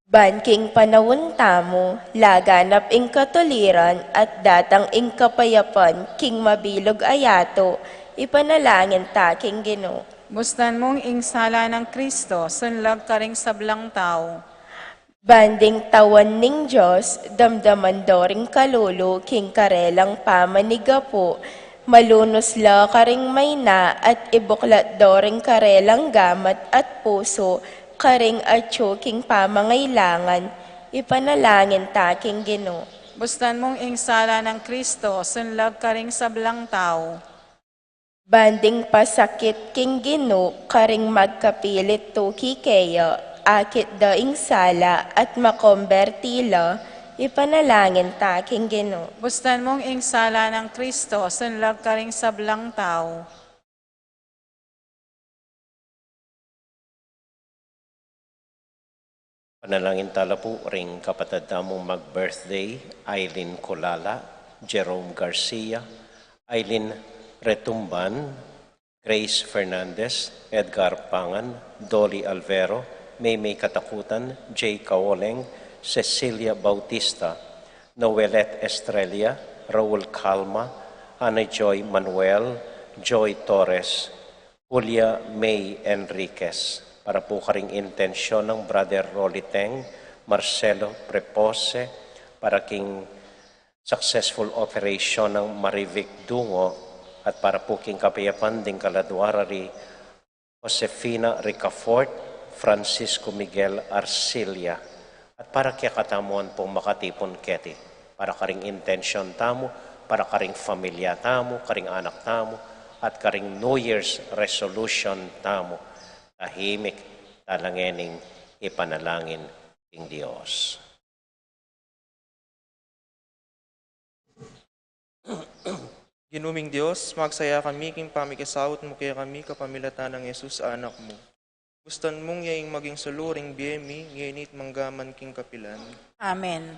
Ban king panaun tamu, laganap ing katuliran at datang ing kapayapan king mabilug a yatu, ipanalangin ta king Ginu. Bustan mung ing sala nang Kristo sunlag karing sablang tau. Ban ding tauan ning Dios, damdaman do ring kalulu king karelang pamanigapu, malunus la karing maina at ibuklat do ring karelang gamat at pusu karing atyu king pamangailangan, ipanalangin ta king Ginu. Bustan mung ing sala nang Kristo sunlag karing sablang tau. Ban ding pasakit king Ginu karing magkapilit tuki keya, akit da ing sala at makomberti la, ipanalangin ta king Ginu. Bustan mung ing sala nang Kristo sunlag karing sablang tau. Panalangin tala pu ring kapatad tamung mag-birthday, Aileen Colala, Jerome Garcia, Aileen Retumban, Grace Fernandez, Edgar Pangan, Dolly Alvero, Maymay Katakutan, Jay Kaoleng, Cecilia Bautista, Noelet Estrella, Raul Calma, Ana Joy Manuel, Joy Torres, Julia May Enriquez, para pu karing intensyon nang Brother Rolly Teng, Marcelo Prepose, para king successful operation nang Marivic Dungo, at para pu king kapayapan ding kaladua ra ri Josefina Ricafort, Francisco Miguel Arcilia, at para kekatamu man pung makatipun keti, para karing intensyon tamu, para karing familia tamu, karing anak tamu, at karing New Year's resolution tamu. Tahimik, tamu ngening ipanalangin king Dios. Ginu ming Dios, magsaya kami king pamikisaut mu kekami kapamilatan nang Jesus a Anak mu. Bustan mung iya ing maging sulu ring bie mi, ngeni at manggaman king kapilan. Amen.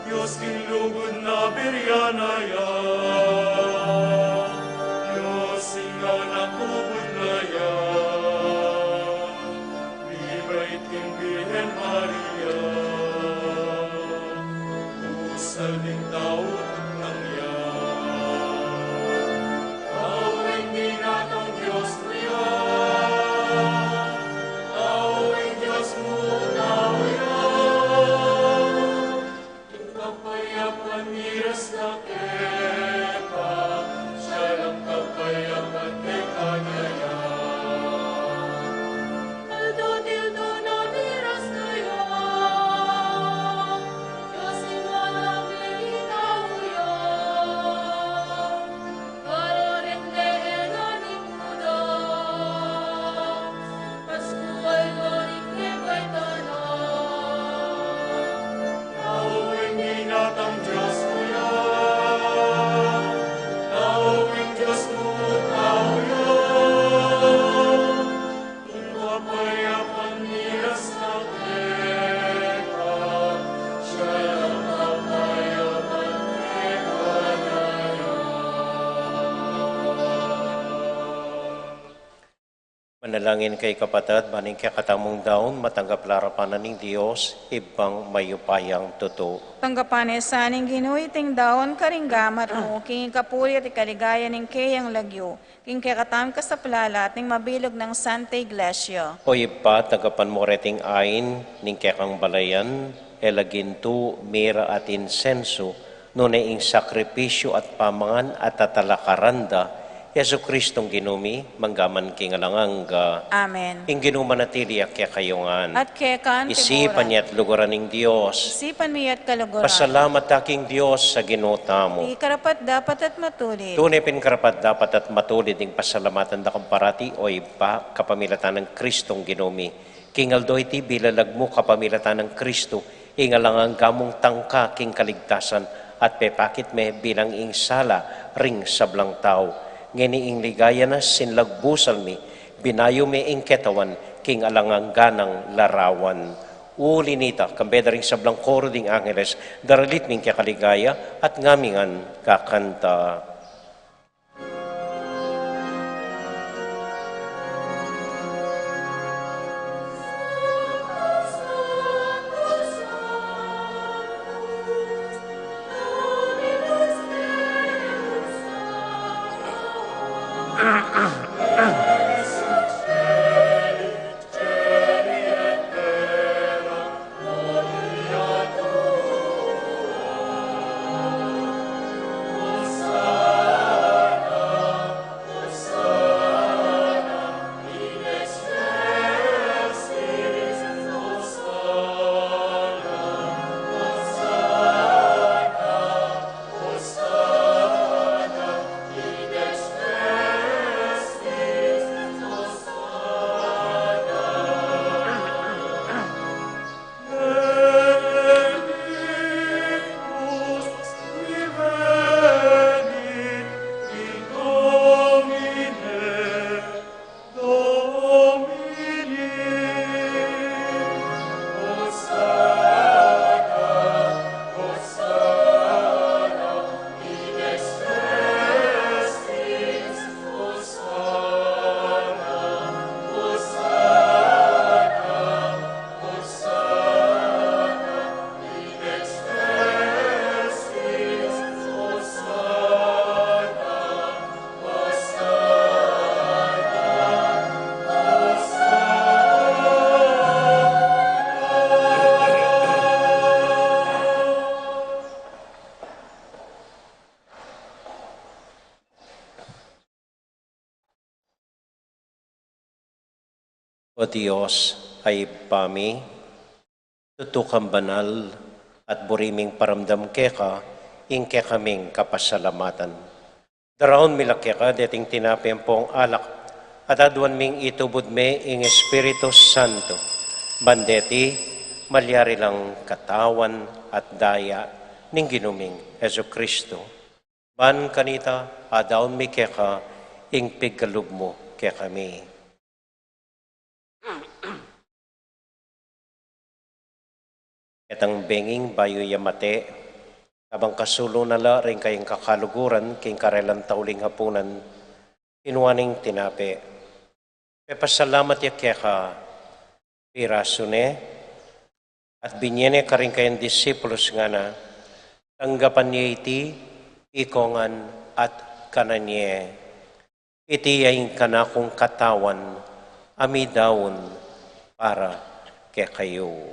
Dios king lugud na biri na ya, Dios ing anak lugud na ya, mibait king Birhen Maria, pusal ding tau tuknang ya. Tau ing binatang Dios mu ya, tau ing Dios mu tau ya. Ing kapayapan miras na keka, siya lang kapayapan keka. Aldo tildo na miras na ya, Dios ing manang ikaw ya. Manalangin kayu kapatad, ban ing kekatamung daun matanggap la arapan na ning Dios, Ibpang mayupayang tutu. Tanggapan na sa ning Ginu iting daun karing gamat mu, king ikapuri at ikaligaya ning keyang lagyu, king kekatamung kasaplalan at ning mabilug nang Santa Iglesia. O Ibpa, tanggapan mu reting ain ning kekang balayan, e la gintu, mira at insensu, nune ing sakripisyu at pamangan at tatalakaran da, Jesucristong Ginu mi, mangga man king alang angga. Amen. Ing Ginu manatili ya kekayu ngan. At keka mu rin. Isipan ya at luguran ing Dios. Isipan mi ya at kaluguran. Pasalamat ta king Dios a Ginu tamu. Di karapat-dapat at matulid. Tune pin karapat-dapat at matulid ing pasalamatan da ka parati, o Ibpa, kapamilatan nang Cristong Ginu mi. King aldo iti bilalag mu kapamilatan nang Cristo, ing alang angga mung tangka king kaligtasan, at pepakit me bilang ing sala ring sablang tau. Ngeni ing ligaya na sinlagbu salmi, binayu me ing ketawan king alang angga nang larawan. Uli nita, kambe da ring sablang koro ding angeles, daralit mi ing keka ligaya, at ngami ngan kakanta. O Dios a Ibpa mi, tutu kang banal, at buri ming paramdam keka ing kekaming kapasalamatan. Daraun mi la keka deting tinape ampong alak, at aduan ming itubud me ing Espiritu Santo, ban deti malyari lang katawan at daya ning Ginu ming Jesucristo. Ban kanita, adaun mi keka ing pigalub mu kekami. Ketang benging bayu ya mate, kabang kasulu na la ring kayang kakaluguran king karelang tauling hapunan, kinua neng tinape, pepasalamat ya keka, pirasu ne, at binye ne karing kayang disipulus, ngana, tanggapan ye iti, ikong ngan at kanan ye. Iti ya ing kanakung katawan a midaun para kekayu.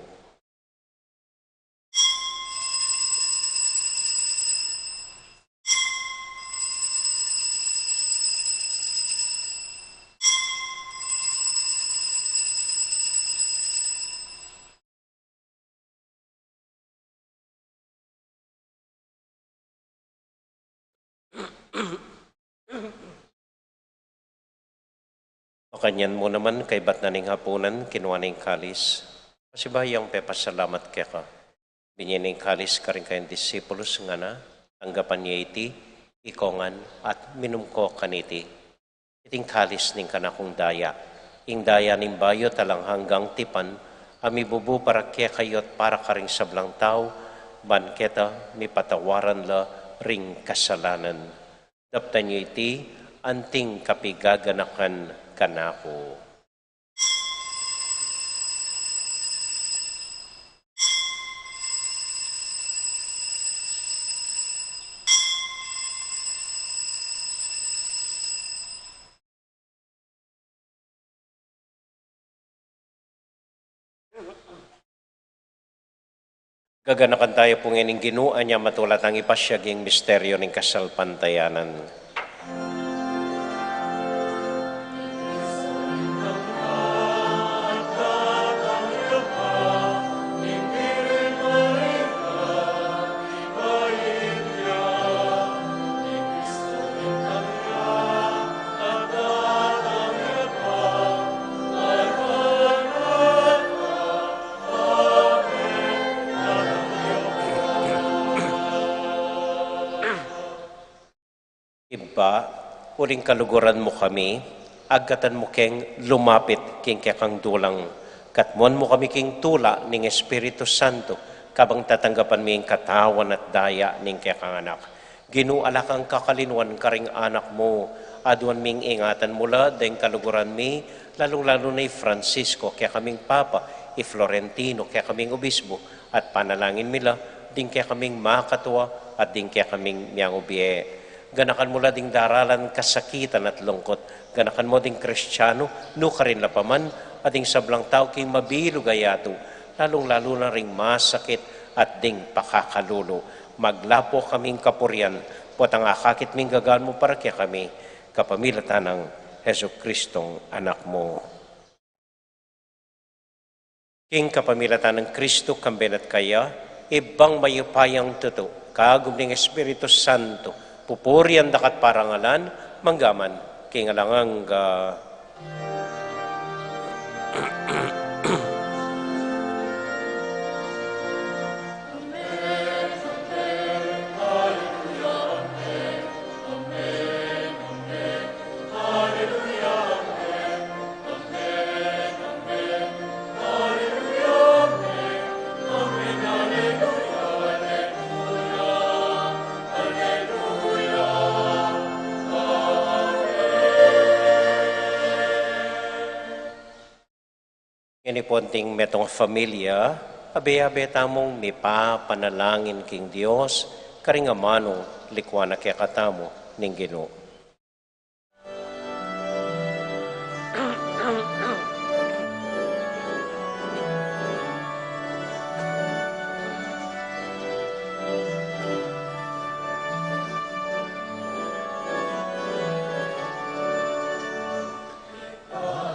Makanyan mu naman, kaybat na ning hapunan, kinua ne ing kalis. Pasibayu yang pepasalamat keka, binye ne ing kalis karing kayang disipulus, ngana, tanggapan ye iti, ikong ngan at minum ko kaniti. Iti ing kalis ning kanakung daya, ing daya ning bayu at alang anggang tipan, a mibubu para kekayu at para karing sablang tau, ban keta mipatawaran la ring kasalanan. Daptan yu iti, anting kapigaganakan kanaku. Gaganakan taya pu ngeni ing Ginu, anya matula tang ipasiag ing misteryu ning kasalpantayanan. Ibpa, uling kaluguran mu kami, agkatan mu keng lumapit king kekang dulang, katmuan mu kami king tula ning Espiritu Santo, kabang tatanggapan mi ing katawan at daya ning kekang Anak. Ginu, ala kang kakalinuan karing anak mu, aduan ming ingatan mu la deng kaluguran mi, lalung-lalu na i Francisco, kekaming Papa, i Florentino, kekaming Obispo, at panalangin mi la ding kekaming makatua at ding kekaming miangubie. Ganakan mu la ding daralan kasakitan at lungkut. Ganakan mu ding Kristiano, nukarin la pa man, at ding sablang tau king mabilug a yatu, lalung-lalu na ring masakit at ding pakakalulu. Maglapo kaming kapurian, potang akakit ming gagan mu para kekami, kapamilatan nang Jesucristong Anak mu. King kapamilatan nang Kristo, kambe na at kaya, Ibpang mayupayang tutu, kagum ning Espiritu Santo, pupurian da ka at parangalan, mangga man king alang angga. Ngeni pu, anting metung a familia, abe-abe tamung mipapanalangin king Dios, karing amanu likuan na kekatamu ning Ginu.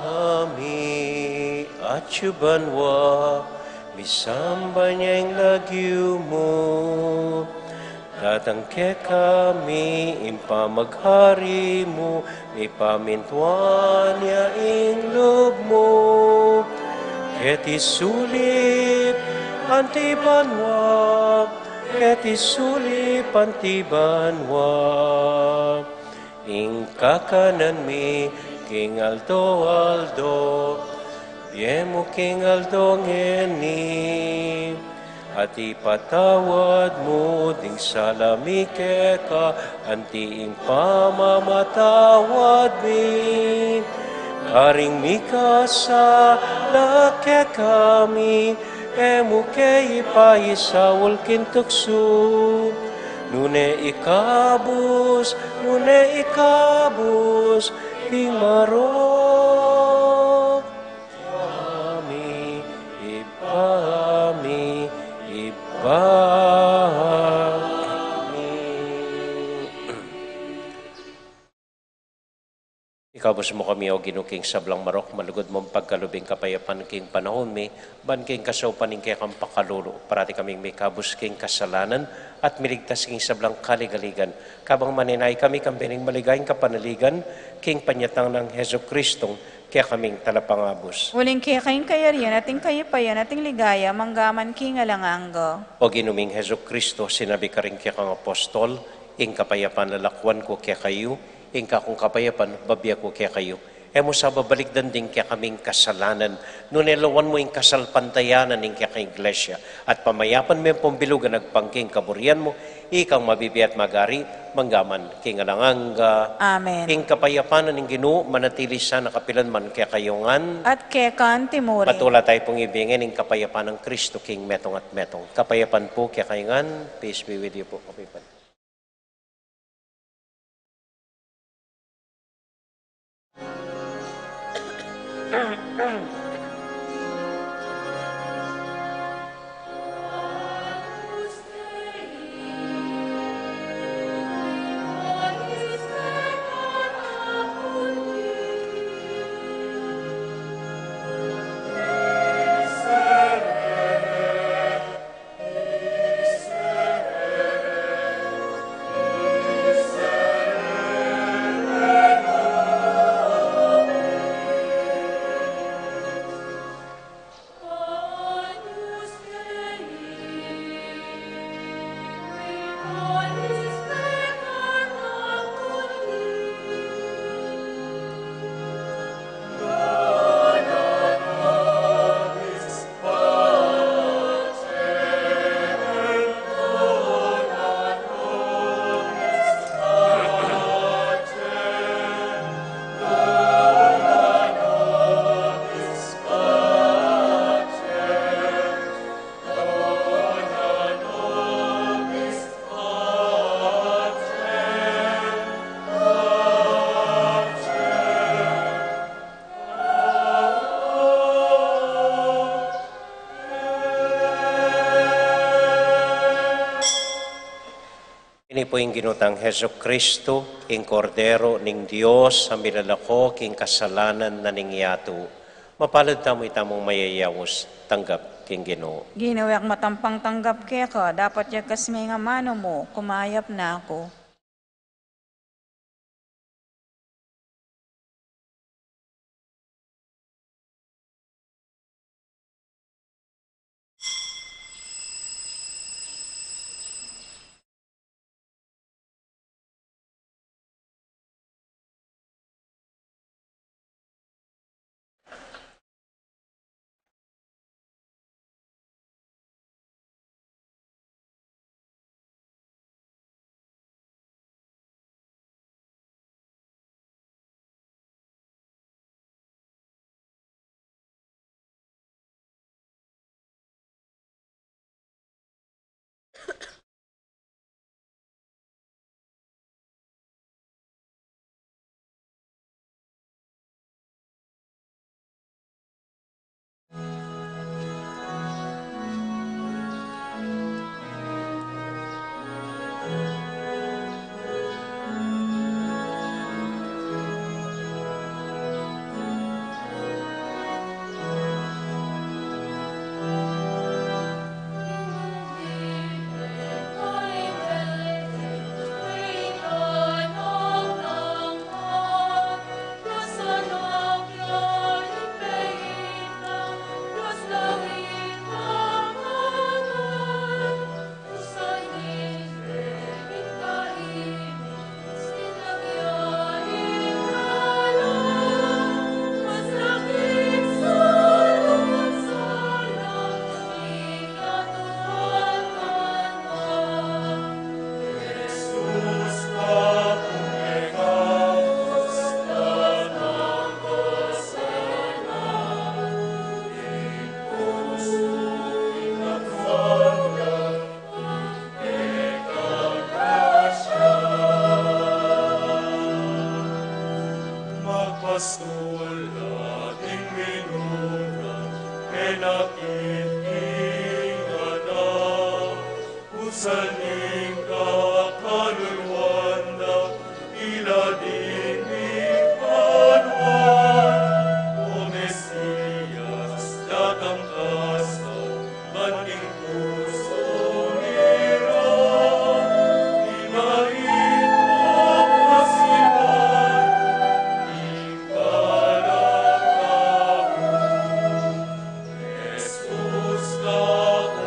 Amen. atyu banua, misamban ya ing lagyu mu. Datang kekami ing pamaghari mu, mipamintuan ya ing lub mu. Keti sulip anti banua, keti sulip anti banua. Ing kakanan mi king aldo-aldo, ibie mu king aldo ngeni. At ipatawad mu ding sala mi keka, anti ing pamamatawad mi karing mikasala kekami, e mu ke ipaisaul king tuksu, nune ikabus, nune ikabus king marok mi, Ibpa mi, Ibpa mi. Ikabus mu kami, O Ginu, king sablang marok, malugud mung pagkalub ing kapayapan king panaun mi, ban king kasaupan ning kekang pakalulu, parati kaming mikabus king kasalanan, at miligtas king sablang kaligaligan. Kabang maninaya kami, kambe ning maligayang kapanaligan, king panyatang nang Jesucristong kekaming talapangabus. Uling keka ing kayarian, at ing kayapayan, at ing ligaya, mangga man king alang angga. O Ginu ming Jesucristo, sinabi karing kekang apostol, ing kapayapan lalakwan ku kekayu, ing kakung kapayapan babie ku kekayu. E mu sa babalikdan ding kekaming kasalanan, nune lawan mu ing kasalpantayanan ning kekang Iglesia, at pamayapan me ampong bilugan agpang king kaburian mu, ikang mabibie at magari, mangga man king alang angga. Amen. Ing kapayapan ning Ginu manatili sana kapilan man kekayu ngan. At keka anti murin. Patula tayu pung ibie ngan ing kapayapan nang Kristo king metung at metung. Kapayapan pu kekayu ngan, peace be with you po, kapayapan. Ini pu ing Ginu tang Jesucristo, ing Kordero ning Dios, a milalako king kasalanan na ning yatu. Mapalad tamu itamung mayayaus tanggap king Ginu. Ginu, e ku matampang tanggap keka, dapot yagkas me ing amanu mu, kumayap na ku. Dakit king anak, usan ning kakaluluan da, ila ding mingkanuan. O Mesias, datang ka sa banting pusu mi ra, ibaing mu pasibayu ing kalangaw. Jesus, Dakung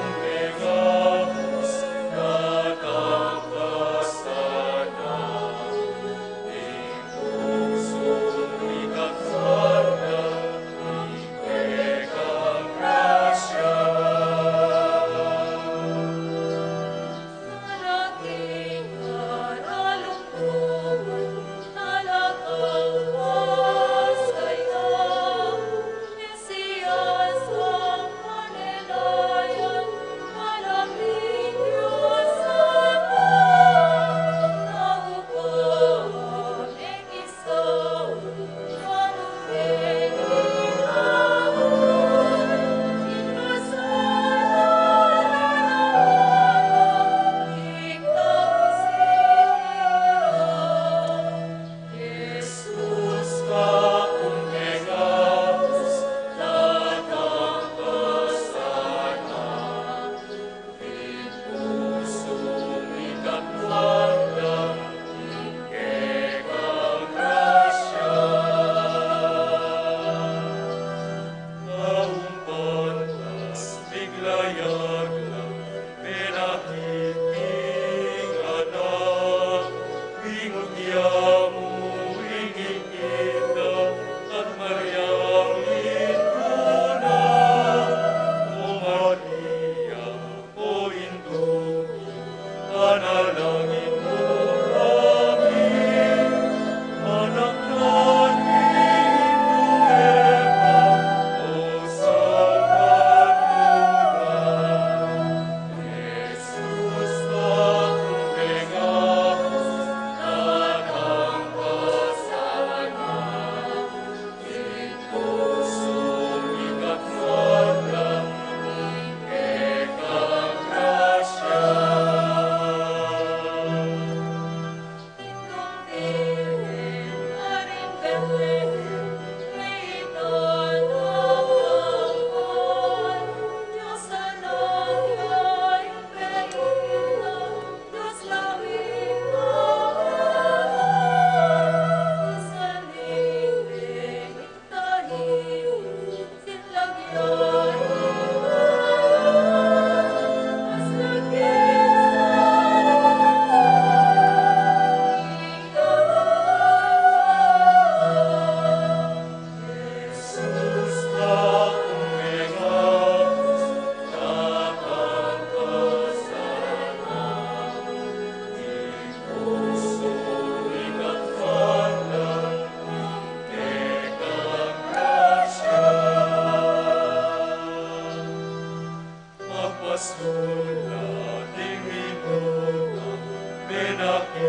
Mengaku,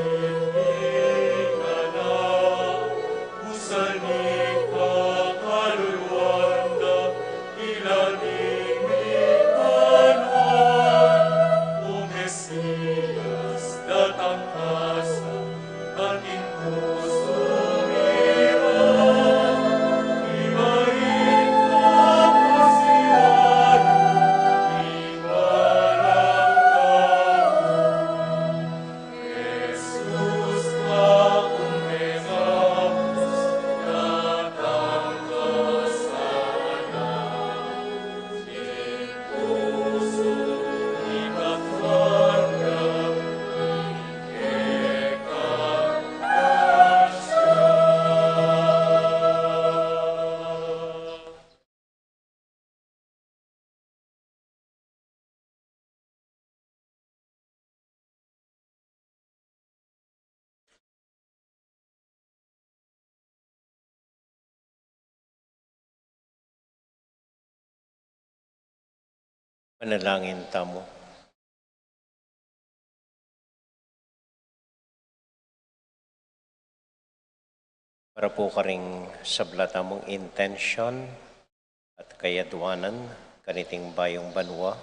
datang ka sana. Manalangin tamu. Para pu karing sabla tamung intensyon at kayadwanan, kaniting bayung banua.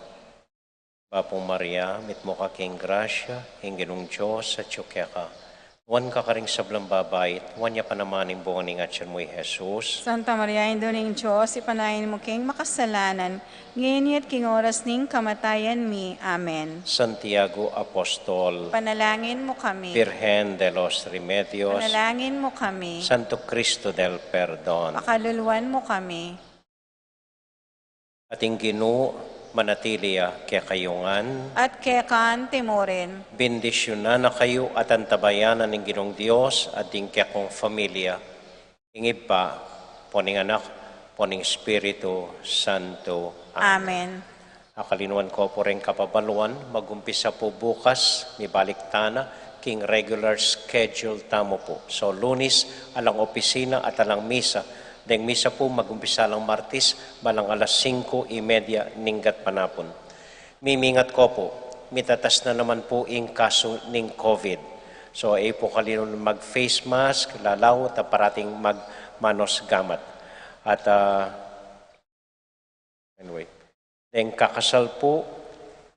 Bapu Maria, mitmu ka king grasya, ing Ginung Dios atyu keka. Nuan ka karing sablang babai, at nuan ya pa naman ing bunga ning atyan mu, i Jesus. Santa Maria, Indu ning Dios, ipanayan mu king makasalanan, ngeni at king oras ning kamatayan mi. Amen. Santiago Apostol, panalangin mu kami. Virgen de los Remedios, panalangin mu kami. Santo Cristo del Perdon, pakaluluan mu kami. At ing Ginu manatili ya kekayu ngan. At keka anti mu rin. Bendisyunan na kayu at antabayanan ning Ginung Dios at ding kekong familia, ing Ibpa, ampo ning Anak, ampo ning Espiritu Santo. Amen. Amen. Akalinuan ko pu ring kapabaluan, magumpisa pu bukas, mibalik tana king regular schedule tamu pu. So, Lunes, alang opisina at alang misa. Deng misa pu, magumpisa lang Martes, balang alas singko y media ning gatpanapun. Mimingat ko pu, mitatas na naman pu ing kasu ning COVID. So, e pu kalinun mag-face mask, lalaw, ta parating magmanos gamat. At, ah, Anyway, deng kakasal pu,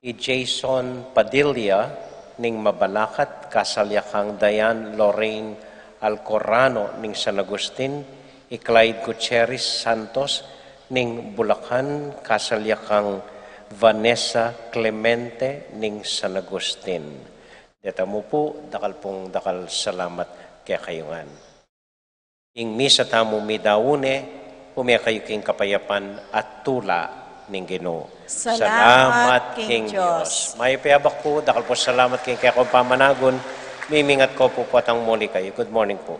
i Jason Padilla ning Mabalacat, kasal ya kang Diane Lorraine Alcorano ning San Agustin, i Clyde Gutierrez Santos ning Bulacan, kasal ya kang Vanessa Clemente ning San Agustin. Deta mu pu, dakal pung dakal salamat kekayu ngan. Ing misa tamu midaun ne, ume kayu king kapayapan at tula ning Ginu. Salamat king Dios. Mayap a abak pu, dakal pung salamat king kekong pamanagun, mimingat ko pu potang muli kayu. Good morning pu.